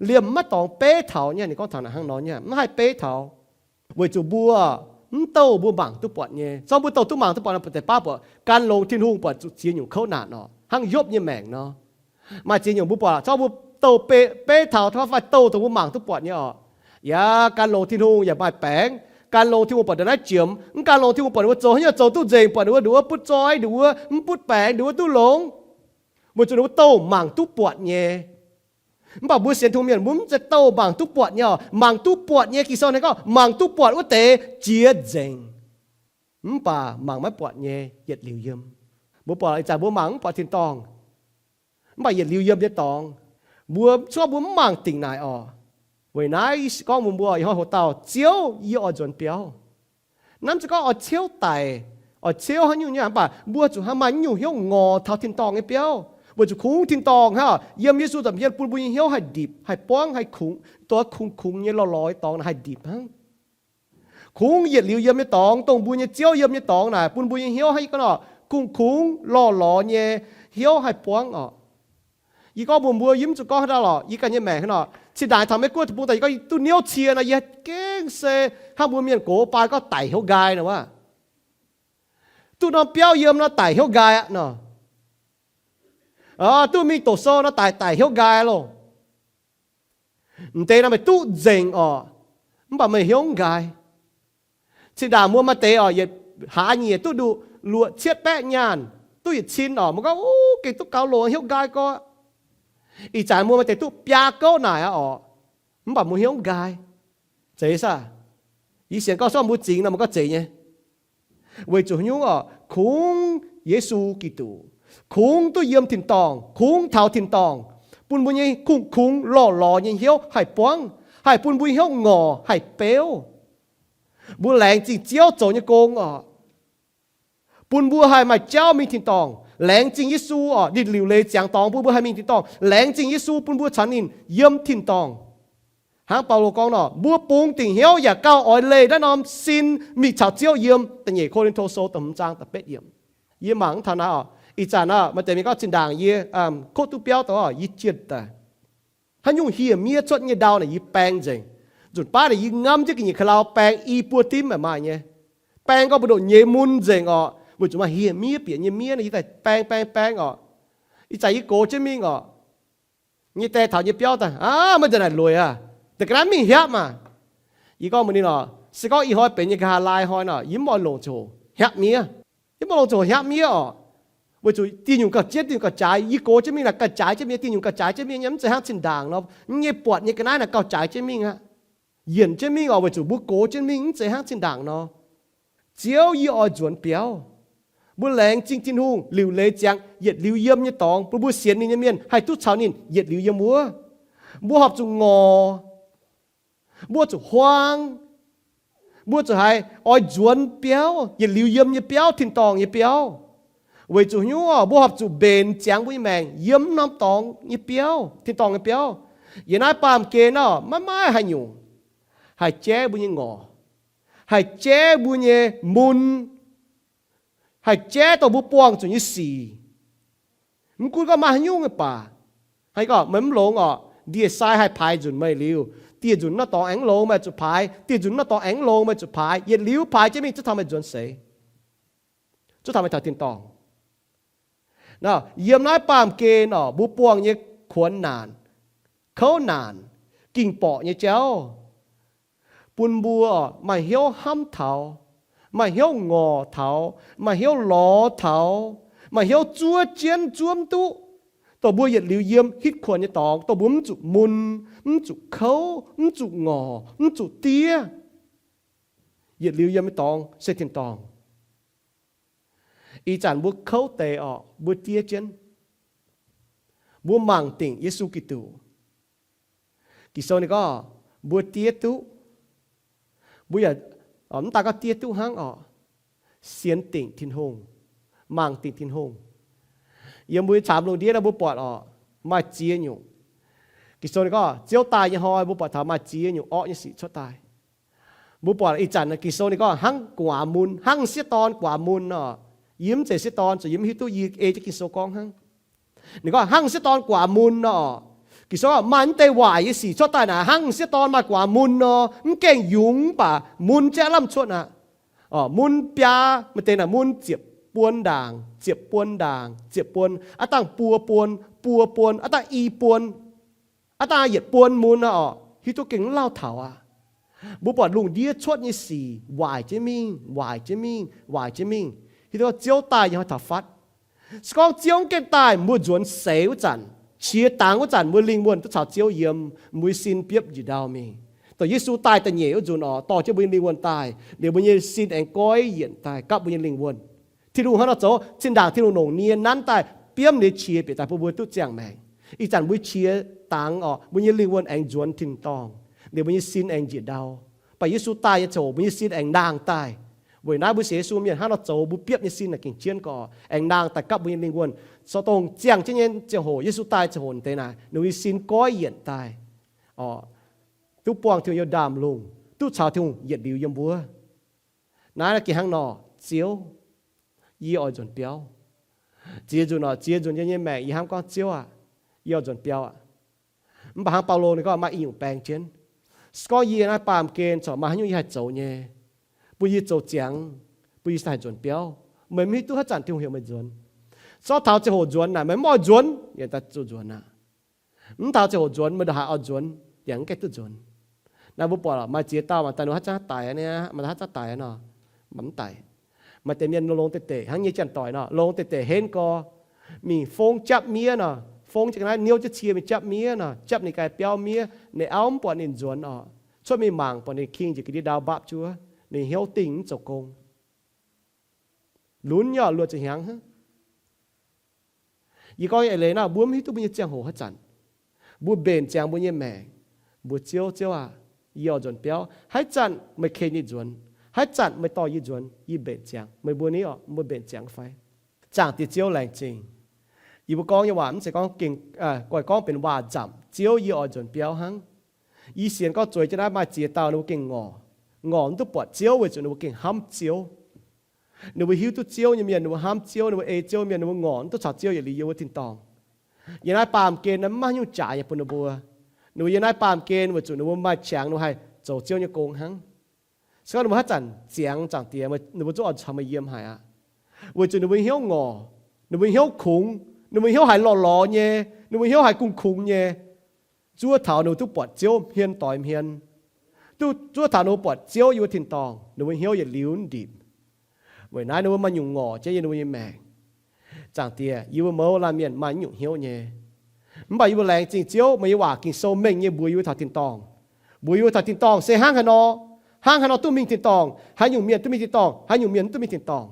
Liemh maiv dorngx beiv taux nyei, ninh gorngv taux naaic hnangv nor nyei, mv haih beiv taux. Weic zuqc mbuo mv douh mbuo mangc duqv buatc nyei. Zorqv mbuo douh duqv mangc duqv buatc nor, mbuo deix baav buatc gan longx Tin-Hungh buatc zuqc ziex nyungc kouv naanc oc, hnangv Yopv nyei maengc nor. Maaih ziex nyungc mbuo buatc, zorqv mbuo douh beiv taux fai douh dongh mbuo mangc duqv buatc nyei oc. Yaac gan longx Tin-Hungh yaac maaih baengc. Gan longx Tin-Hungh buatc ndongc naaiv jiem, mv gan longx Tin-Hungh buatc ninh mbuo zoux haaix nyungc zoux duqv nzengc, buatc ninh mbuo, ninh mbuo butv zoih, ninh mbuo mv butv baengc, ninh mbuo duqv longx. Weic zuqc ninh mbuo douh mangc duqv buatc nyei. Mv baac mbuo sienx Tin-Hungh mienh mbuo mv zeiz douh mangc duqv buatc nyei oc. Mangc duqv buatc nyei, Ging-Sou naaiv gorngv mangc duqv buatc wuov deix jiex nzengc, mv baac mangc maiv buatc nyei yietc liuz yiem. Mbuo buatc ih zanc mbuo mangc mv buatc tin-dorngh, mv baac yietc liuz yiem nyei dorngx, mbuo cuotv mbuo mv mangc dingc naaic oc. Weic naaiv se gorngv mbuo, mbuo ih hnoi hoc dauh Ziouv, yie oix nzuonx biauv. Naaiv mv zeiz gorngv oix ciouv daic, oix ciouv haaix nyungc nyei, mv baac mbuo zuqc hnangv maaih nyungc hnyouv ngorc taux tin-dorngh nyei biauv, weic zuqc kungx tin-dorngh hnangv. Yiem Yesu nza'hmien bun mbuo nyei hnyouv haih ndipc, haih buangv, haih kungx, dongh kungx-kungx nyei lorh lorz nyei dorngx naaic haih ndipc hnangv. Kungx yietc liuz yiem nyei dorngx, dongh mbuo nyei Ziouv yiem nyei dorngx naaic bun mbuo nyei hnyouv hnangv gorngv nor kungx-kungx lorh lorz nyei hnyouv haih buangv oc. Yie gorngv mbuox mbuo, yie mv zuqc gorngv haaix dauh lorqc, yie ganh nyei maengc hnangv nor. Cin-ndaangc taux Meiv-Guoqv deic-bung daaih, yie gorngv yie duqv hnyouv cie nor, yie gengh se hnangv mbuo mienh gox baan gorngv daic hnyouv nqaai nor wuov. Duqv norm biauv yiem nor daic hnyouv nqaai aqv nor. Duqv mingh doqc sou nor daic, daic hnyouv nqaai loh. M'deix nor meih duqv nzengc oc, mv baac meih hnyouv nqaai. Cin-ndaangc mbuo maaih deix oc, yietc hlaax nyiec duqv nduqc luoqc cietv baeqv nyaanh, duqv yietc cin oc, mbuo gorngv, Uv, gengh duqv gaux loc, hnyouv nqaai gorx. Ih zanc mbuo maaih deix duqv biaa gouv naaic aqv oc, mv baac mbuo hnyouv nqaai. Zeiz saah? Yie sienx gorngv se gorngv mbuo zingx nor mbuo gorngv zeiz nyei. Weic zuqc haaix nyungc oc? Kungx Yesu Giduc, kungx duqv yiem tin-dorngh, kungx taux tin-dorngh, bun mbuo nyei kungx-kungx lorh lorz nyei hnyouv haih buangv, haih bun mbuo hnyouv ngorc haih beuv. Mbuo laengz zingh Ziouv zoux nyei gong oc, bun mbuo haih maaih jauv mingh tin-dorngh. Laengz zingh Yesu oc, ninh liuc leiz ziangx dorngx bun mbuo haih mingh tin-dorngh. Laengz zingh Yesu bun mbuo caux ninh yiem tin-dorngh. Hnangv Baulo gorngv nor, mbuo bungx dingc hnyouv yaac gauh oix leih naaiv norm sin mingh caux Ziouv yiem. Da'nyeic Ko^lin^to Sou da'hmz zaang da'betv yiemc. Yie mangc mv taux naaiv oc. Ih zanc aqv, maaih deix mienh gorngv cin-ndaangc yie, am, kotv duqv biauv daaih oc, yie jienv daaih. Haaix nyungc hieh miev cuotv nyei ndau naaic yie baeng nzengc. Nzunc baav naaic yie ngamv jienv ga'nyiec ka'lau baeng i buo dimv maaih maaih nyei. Baeng gorngv mbu'ndongx nyei mun nzengc oc, weic zuqc maaih hieh miev bieqc nyei miev nor yie daaih baeng baeng baeng oc. Ih zanc yie gox jienv mingh oc. Nyei die taux nyei biauv daaih, Aav, meih nzengc naaic lueic aqv. Da'ga'naaiv mingh hiaapv maah. Yie gorngv mbuox ninh oc, se gorngv ih hnoi benx nyei nqa'haav laai hnoi nor, yie mv oix longc ziangh hoc hiaapv miev. Yie mv oix longc ziangh hoc hiaapv miev oc. Weic zuqc dieh nyungc gauh jienv, dieh nyungc gauh jaaix. Yie gox jienv mingh naaic gauh jaaix jienv miev, dieh nyungc gauh jaaix jienv miev nyei, mv zeiz hnangv zinh ndaangc nor, nyei buatc nyei ga'naaiv naaic gauh jaaix jienv mingh aqv. Yienc jienv mingh oc, weic zuqc mbuo gox jienv mingh mv zeiz hnangv zinh ndaangc nor. Ziouv, yie oix nzuonx biauv. Mbuo laengz zingh Tin-Hungh liuc leiz ziangx yietc liuz yiem nyei dorngx, bun mbuo sienx ninh nyei mienh haih duqv caux ninh yietc liuz yiem wuov. Mbuo horpc zuqc ngorc, mbuo zuqc huaang, Mbuo zuqc haiz oix nzuonx biauv, yietc liuz yiem nyei biauv, tin-dorngh nyei biauv. Weic zuqc haaix nyungc? Mbuo horpc zuqc mbenc ziangx mbuo nyei maengc yiem norm dorngx nyei biauv, tin-dorngh nyei biauv. Yiem naaiv baamh gen nor, maiv maaih haaix nyungc haih jaiv mbuo nyei ngorc, haih jaiv mbuo nyei mun, haih jaiv dongh mbuo buangh zuqc nyei sic. Mv gunv gorngv maaih haaix nyungc nyei baac, haaix gorngv meih mv longx orqc, ndie-sai haih paaix nzunc meih liuz, dieh nzunc naaiv dorngx aengx longx meih zuqc paaix, dieh nzunc naaiv dorngx aengx longx meih zuqc paaix, yietc liuz paaix jienv mingh zuov taux meih nzuonx seix, zuov taux meih taux tin-dorngh. Nor, yiem naaiv baamh gen orqc, mbuo buangh nyei kuonx naanc, kouv naanc, ging-borqc nyei jauv, bun mbuo maaih hnyouv hnamv taux, maaih hnyouv ngorc taux, maaih hnyouv lorz taux, maaih hnyouv zuov jienv zuov mv duqv, dongh mbuo yietc liuz yiem hitv kuonx nyei dorngx, dongh mbuo mv zuqc mun, mv zuqc kouv, mv zuqc ngorc, mv zuqc diev. Yietc liuz yiem nyei dorngx se tin-dorngh. Ih zanc mbuo kouv deix orqc, mbuo diev jienv. Mbuo mangc dingc Yesu Giduc. Ging-Sou ninh gorngv mbuo diev duqv. Mbuo yaac mv daaih gorngv diev duqv hnangv orqc, sienx dingc Tin-Hungh, mangc dingc Tin-Hungh. Yiem mbuo caamx lungh ndiev naaiv mbuo buatc orqc, maaih ziex nyungc. Ging-Sou ninh gorngv Ziouv daaih nyei hnoi mbuo buatc taux maaih ziex nyungc orqv nyei sic cuotv daaih. Mbuo buatc ih zanc Ging-Sou ninh gorngv hnangv gu'nguaaz mun, hnangv m'sieqv dorn gu'nguaaz mun nor. Yie mv zeiz sieqv dorn, zuqc yie mv hiuv duqv, yie ei jienv Ging-Sou gorngv hnangv. Ninh gorngv hnangv m'sieqv dorn gu'nguaaz mun nor. Ging-Sou gorngv maaih mv deix waaic nyei sic cuotv daaih naaic hnangv m'sieqv dorn maaih gu'nguaaz mun nor, mv gaengh yungz mv baac mun jaav lamh cuotv aqv. Mun biaa, maaih deix naaic mun ziepc buon ndaangc, ziepc buon ndaangc, ziepc buon, aav dangh buo buon, buo buon, aav dangh i buon, aav dangh yietc buon mun nor orqc, hiuv duqv gengh mv lauh taux aqv. Mbuo buatc lungh ndiev cuotv nyei sic waaic jienv mingh, waaic jienv mingh, waaic jienv mingh, hiuv duqv Ziouv daaih nyei hnoi taux fatv. Se gorngv Ziouv mv gaengh daaih, mbuo nzuonx seix wuov zanc, qiex dangx wuov zanc, mbuo lingh wuonh duqv caux Ziouv yiem, mbuo nyei sin biopv njiec ndau mingh. Dongh Yesu daaih da'nyeic wuov nzunc orqc, dorh jienv mbuo nyei lingh wuonh daaih, liuz mbuo nyei sin aengx goiv yienc daaih gapv mbuo nyei lingh wuonh. Tin-Hungh hnangv nor zoux, zinh ndaangc Tin-Hungh longc nie nanv daaih biomv ninh nyei qiex bieqc daaih bun mbuo duqv ziangh maengc. Ih zanc mbuo qiex dangx orqc, mbuo nyei lingh wuonh aengx nzuonx tin-dorngh, liuz mbuo nyei sin aengx njiec ndau. Mv baac Yesu daaih nyei ziangh hoc mbuo nyei sin aengx ndaangh daaih. Weic naaiv mbuo sienx Yesu mienh hnangv nor zoux, mbuo biopv nyei sin naaic gengh jienv gorx aengx ndaangh daaih gapv mbuo nyei lingh wuonh. So dongh ziangh jienv nyei ziangh hoc Yesu daaih ziangh hoc deix naaic, ninh mbuo nyei sin goiv yienc daaih, duqv buangh Tin-Hungh nyei ndaamv-lungh, duqv caux Tin-Hungh yietc liuz yiem wuov. Naaiv gengh hnangv nor, Ziouv, yie oix nzuonx biauv. Ziex nzunc orqc, ziex nzunc yiem yie nyei maengc yie hnamv gorngv, Ziouv aac, yie oix nzuonx biauv aqv. Mv baac hnangv Baulo ninh gorngv maaih i nyungc baeng jienv. Se gorngv yie naaiv baamh gen corc maaih haaix nyungc yie haih zoux nyei, bun yie zoux ziangx, bun yie haih nzuonx biauv, meih mv hiuv duqv haaix zanc Tin-Hungh heuc meih nzuonx. Zorqv taux ziangh hoc nzuonx naaic meih mv oix nzuonx, yaac daaih zuqc nzuonx aqv. Mv taux ziangh hoc nzuonx meih ndongc haaix oix nzuonx yaac mv gaengh duqv nzuonx. Naaiv mbuo buatc maaih ziex dauh maaih daaih ninh haaix zanc daic nor, maaih daaih haaix zanc daic nor, mv daic. Maaih deix mienh longx deix deix hnangv nyei janx-doic nor, longx deix deix henv gorx, mingh fongv japv miev nor, fongv jienv ga'naaiv niouv jienv cie mingh japv miev nor, japv ninh ganh biauv miev, ninh auv mv buatc ninh nzuonx orqc, cuotv mingh mangc buatc ninh king njiec ga'ndiev ndau mbapv juov, ninh hnyouv dingh mv zoux gong. Lunx nyei orqc, luoqc ziepc hnyangx hnangv. Yie gorngv nyei eix leiz nor, mbuo mv hiuv duqv mbuo nyei ziangh hoc haaix zanc. Mbuo mbenc ziangx mbuo nyei maengc, mbuox Ziouv, Ziouv aac, yie oix nzuonx biauv. Haaix zanc meih ken yie nzuonx, haiz zanc meih dorh yie nzuonx, yie mbenc ziangx. Meih mbuo ni orqc, mbuo mbenc ziangx fai? Zaangc Diex Ziouv laengz zingh. Yie mbuo gorngv nyei waac mv zeiz gorngv gengh, gorngv benx waac-nzamc, Ziouv yie oix nzuonx biauv hnangv. Yie sienx gorngv zueiz jienv naaiv maaih ziex dauh ninh mbuo gengh ngorc, ngorc mv duqv buatc Ziouv weic zuqc ninh mbuo gengh hnamv Ziouv. Ninh mbuo hiuv duqv Ziouv nyei mienh, ninh mbuo hnamv Ziouv, ninh mbuo ei Ziouv mienh, ninh mbuo ngorc mv duqv caux Ziouv yietc liuz yiem wuov tin-dorngh. Yiem naaiv baamh gen naaiv maiv maaih haaix nyungc jaaix nyei bun ninh mbuo. Ninh mbuo yiem naaiv baamh gen weic zuqc ninh mbuo maaih qangx ninh mbuo haih zoux Ziouv nyei gong hnangv. Se gorngv ninh mbuo haaix zanc ziangx, Zaangc Diex, ninh mbuo zungv oix caux meih yiem haic aqv. Weic zuqc ninh mbuo nyei hnyouv ngorc, ninh mbuo nyei hnyouv kungx, ninh mbuo nyei hnyouv haiz lorh lorz nyei, ninh mbuo nyei hnyouv haiz kungx kungx nyei. Zuov taux ninh mbuo duqv buatc Ziouv hmien doix hmien, duqv zuov taux ninh mbuo buatc Ziouv yiem wuov tin-dorngh, ninh mbuo hnyouv yietc liuz mv ndipc. Weic naaiv ninh mbuo maaih nyungc ngorc jienv yiem ninh mbuo nyei maengc. Zaangc Diex, yie mbuo mouz laanh mienh maaih nyungc hnyouv nyei. Mv baac yie mbuo laengz zingh Ziouv, meih nyei waac Ging-Sou mengh nyei mbuox yie mbuo taux tin-dorngh. Mbuox yie mbuo taux tin-dorngh se hnangv haaix nor, hnangv haaix nor duqv mingh tin-dorngh, haaix nyungc mienh duqv mingh tin-dorngh, haaix nyungc mienh mv duqv mingh tin-dorngh.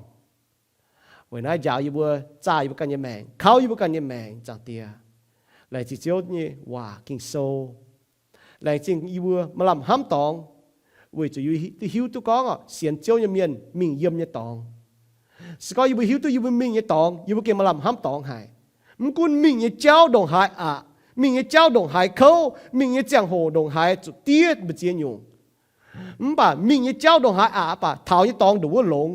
Weic naaiv njaaux yie mbuo, zaah yie mbuo ganh nyei maengc, kauv yie mbuo ganh nyei maengc, Zaangc Diex. Laengz zingh Ziouv nyei waac Ging-Sou. Laengz zingh yie mbuo maaih lamh hnamv dorngx. Weic zuqc yie hiuv duqv gorngv oc, sienx Ziouv nyei mienh mingh yiem nyei dorngx. Se gorngv yie mbuo hiuv duqv yie mbuo mingh nyei dorngx, yie mbuo gengh maaih lamh hnamv dorngx haic. Mv gunv mingh nyei jauv ndongc haaix aqc, mingh nyei jauv ndongc haaix kouv, mingh nyei ziangh hoc ndongc haaix zuqc diev mbu'ziex nyungc, mv baac mingh nyei jauv ndongc haaix aqc, mv baac taux nyei dorngx ndongc wuov longx.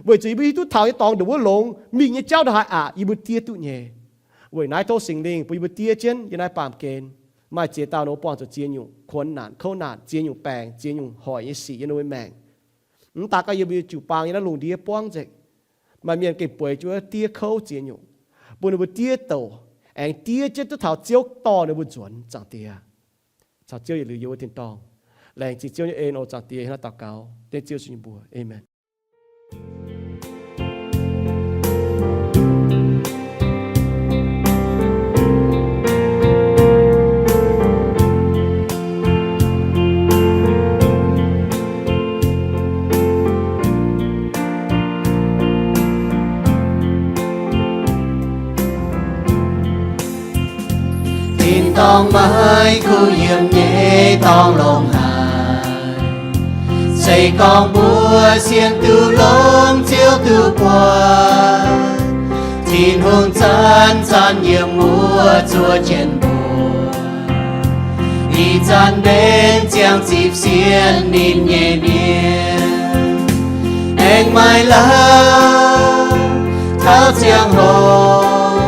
Weic zuqc yie mbuo hiuv duqv taux nyei dorngx ndongc wuov longx, mingh nyei jauv ndongc haaix aqc, yie mbuo diev duqv nyei. Weic naaiv tov Singx Lingh bun yie mbuo diev jienv yie naaiv baamh gen, maaih ziex dauh nor buangh zuqc ziex nyungc kuonx naanc, kouv naanc, ziex nyungc baengc, ziex nyungc hoic nyei sic yiem ninh mbuo maengc. Mv daaih gorngv yie mbuo jiu-baang yiem naaiv lungh ndiev buangv nzengc, maaih mienh gengh bueix jienv diev kouv ziex nyungc, bun ninh mbuo diev douc, aengx diev jienv duqv taux Ziouv dorh ninh mbuo nzuonx, Zaangc Diex. Caux Ziouv yietc liuz yiem wuov tin-dorngh. Laengz zingh Ziouv nyei en oc, Zaangc Diex, hnangv naaiv daux gaux dengv Ziouv Yesu nyei mbuox. Aamen. Tin-dorngh maiv kuh yiemc nyei dorngh longx haic. Se gorngv mbuo sienx duqv longx, Ziouv duqv buatc. Tin-Hungh zanc-zanc yiem wuov zuov jienv mbuo. Ih zanc mbenc ziangh zipv sienx ninh nyei mienh. Aengx maaih lauh taux ziangh hoc,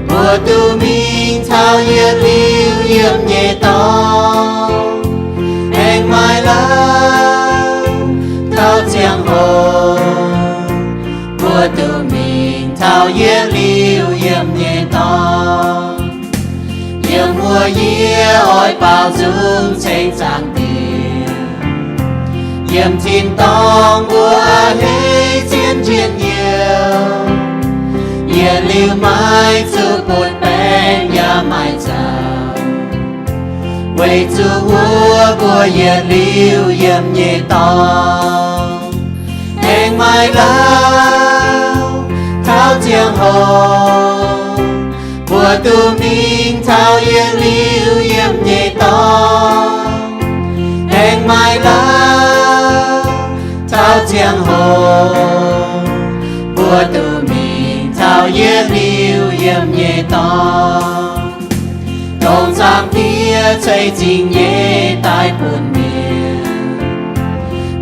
mbuo duqv mingh taux yietc liuz yiem nyei dorngh. Aengx maaih lauh taux ziangh hoc, mbuo duqv mingh taux yietc liuz yiem nyei dorngh. Yiem wuov yie oix baaux nzung ceng Zaangc Diex. Yiem tin-dorngh mbuo a'hneiv zien njien-youh, yietc liuz maiv zuqc butv-baengc yaac maiv zaux. Weic zuqc wuov mbuo yietc liuz yiem nyei dorngh. Aengx maaih lauh taux ziangh hoc, mbuo duqv mingh taux yietc liuz yiem nyei dorngh. Aengx maaih lauh taux ziangh hoc, mbuo duqv mingh taux yietc liuz yiem nyei dorngh. Dongh Zaangc Diex ceix zingh nyei daaih bun mienh,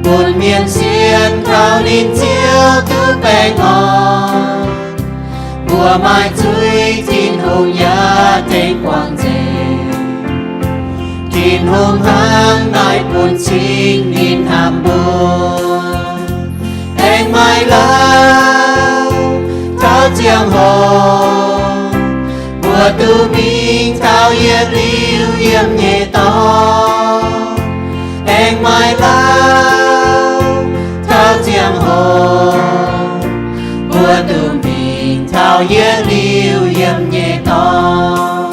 bun mienh sienx kaux ninh Ziouv duqv baengh orn. Mbuo maaih zuiz, Tin-Hungh yaac tengx guangc nzengc. Tin-Hungh hnangv naaiv bun cing ninh hnamv mbuo. Aengx maaih lauh taux ziangh hoc, mbuo duqv mingh taux yietc liuz yiem nyei dorngh. Aengx maaih lauh taux ziangh hoc, mbuo duqv mingh taux yietc liuz yiem nyei dorngh.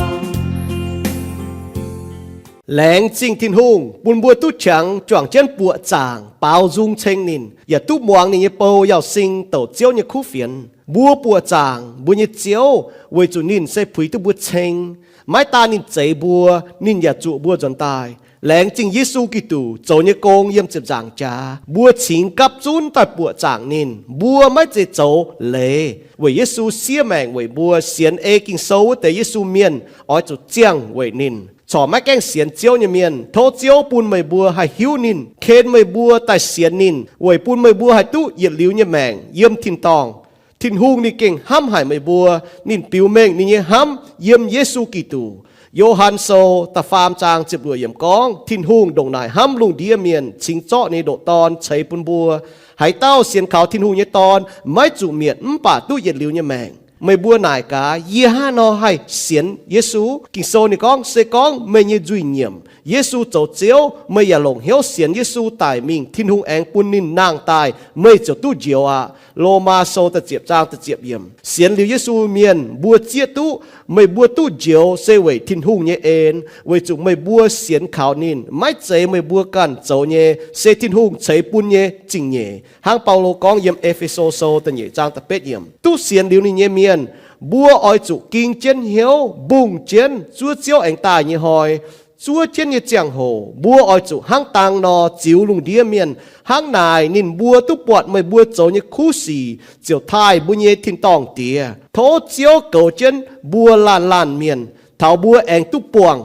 Laengz zingh Tin-Hungh bun mbuo duqv qangx juangc jienv buoqc zaangc baaux nzung ceng ninh, yaac duqv muangx ninh nyei bou Yauz Sing douc Ziouv nyei kuv fienx. Mbuo buoqc zaangc mbuo nyei Ziouv weic zuqc ninh se puix duqv mbuo ceng. Maiv daan ninh zeix mbuo, ninh yaac zuqc mbuo nzuonx daaih. Laengz zingh Yesu Giduc zoux nyei gong yiem ziepc nzaangc jaax, mbuo cingx gapv zunv daaih buoqc zaangc ninh. Mbuo maiv zeiz zoux leiz weic Yesu siev maengc weic mbuo. Sienx ei Ging-Sou wuov deix Yesu mienh oix zuqc ziangh weic ninh. Corc maiv gaengh sienx Ziouv nyei mienh, tov Ziouv bun meih mbuo haih hiuv ninh, ken meih mbuo daaih sienx ninh, weic bun meih mbuo haih duqv yietc liuz nyei maengc yiem tin-dorngh. Tin-Hungh ninh gengh hnamv haic meih mbuo. Ninh biux mengh ninh nyei hnamv yiem Yesu Giduc. Yo^han Sou da'faam zaang ziepc luoqc yiemc gorngv, Tin-Hungh ndongc naaic hnamv lungh ndiev mienh, cingx zorqv ninh nyei ndoqc Dorn ceix bun mbuo. Haaix dauh sienx kaux Tin-Hungh nyei Dorn maiv zuqc mietc mv baac duqv yietc liuz nyei maengc. Meih mbuo naaic gaax, yie hnangv haaix nor haih sienx Yesu? Ging-Sou ninh gorngv, se gorngv meih nyei nzuih nyiemc, Yesu zoux Ziouv, meih yaac longc hnyouv sienx Yesu daic mingh, Tin-Hungh aengx bun ninh nangh daaih, meih ziouc duqv njoux aqv. Lomaa Sou da'ziepc zaang da'ziepc yiemc. Sienx liuz Yesu mienh mbuo zieqv duqv meih mbuo duqv njoux se weic Tin-Hungh nyei en, weic zuqc meih mbuo sienx kaux ninh, maiv zeiz meih mbuo ganh zoux nyei, se Tin-Hungh ceix bun nyei zingh nyeic. Hnangv Baulo gorngv yiem E^fe^so Sou da'nyeic zaang da'betv yiemc. Duqv sienx liuz ninh nyei mienh, mbuo oix zuqc ging jienv hnyouv mbungh jienv zuov Ziouv aengx daaih nyei hnoi, zuov jienv nyei ziangh hoc, mbuo oix zuqc hnangv dang nor ziux lungh ndiev mienh. Hnangv naaic ninh mbuo duqv buatc meih mbuo zoux nyei kuv sic ziouc taaih mbuo nyei tin-dorngh Diex. Tov Ziouv goux jienv mbuo laanh laanh mienh taux mbuo aengx duqv buangh.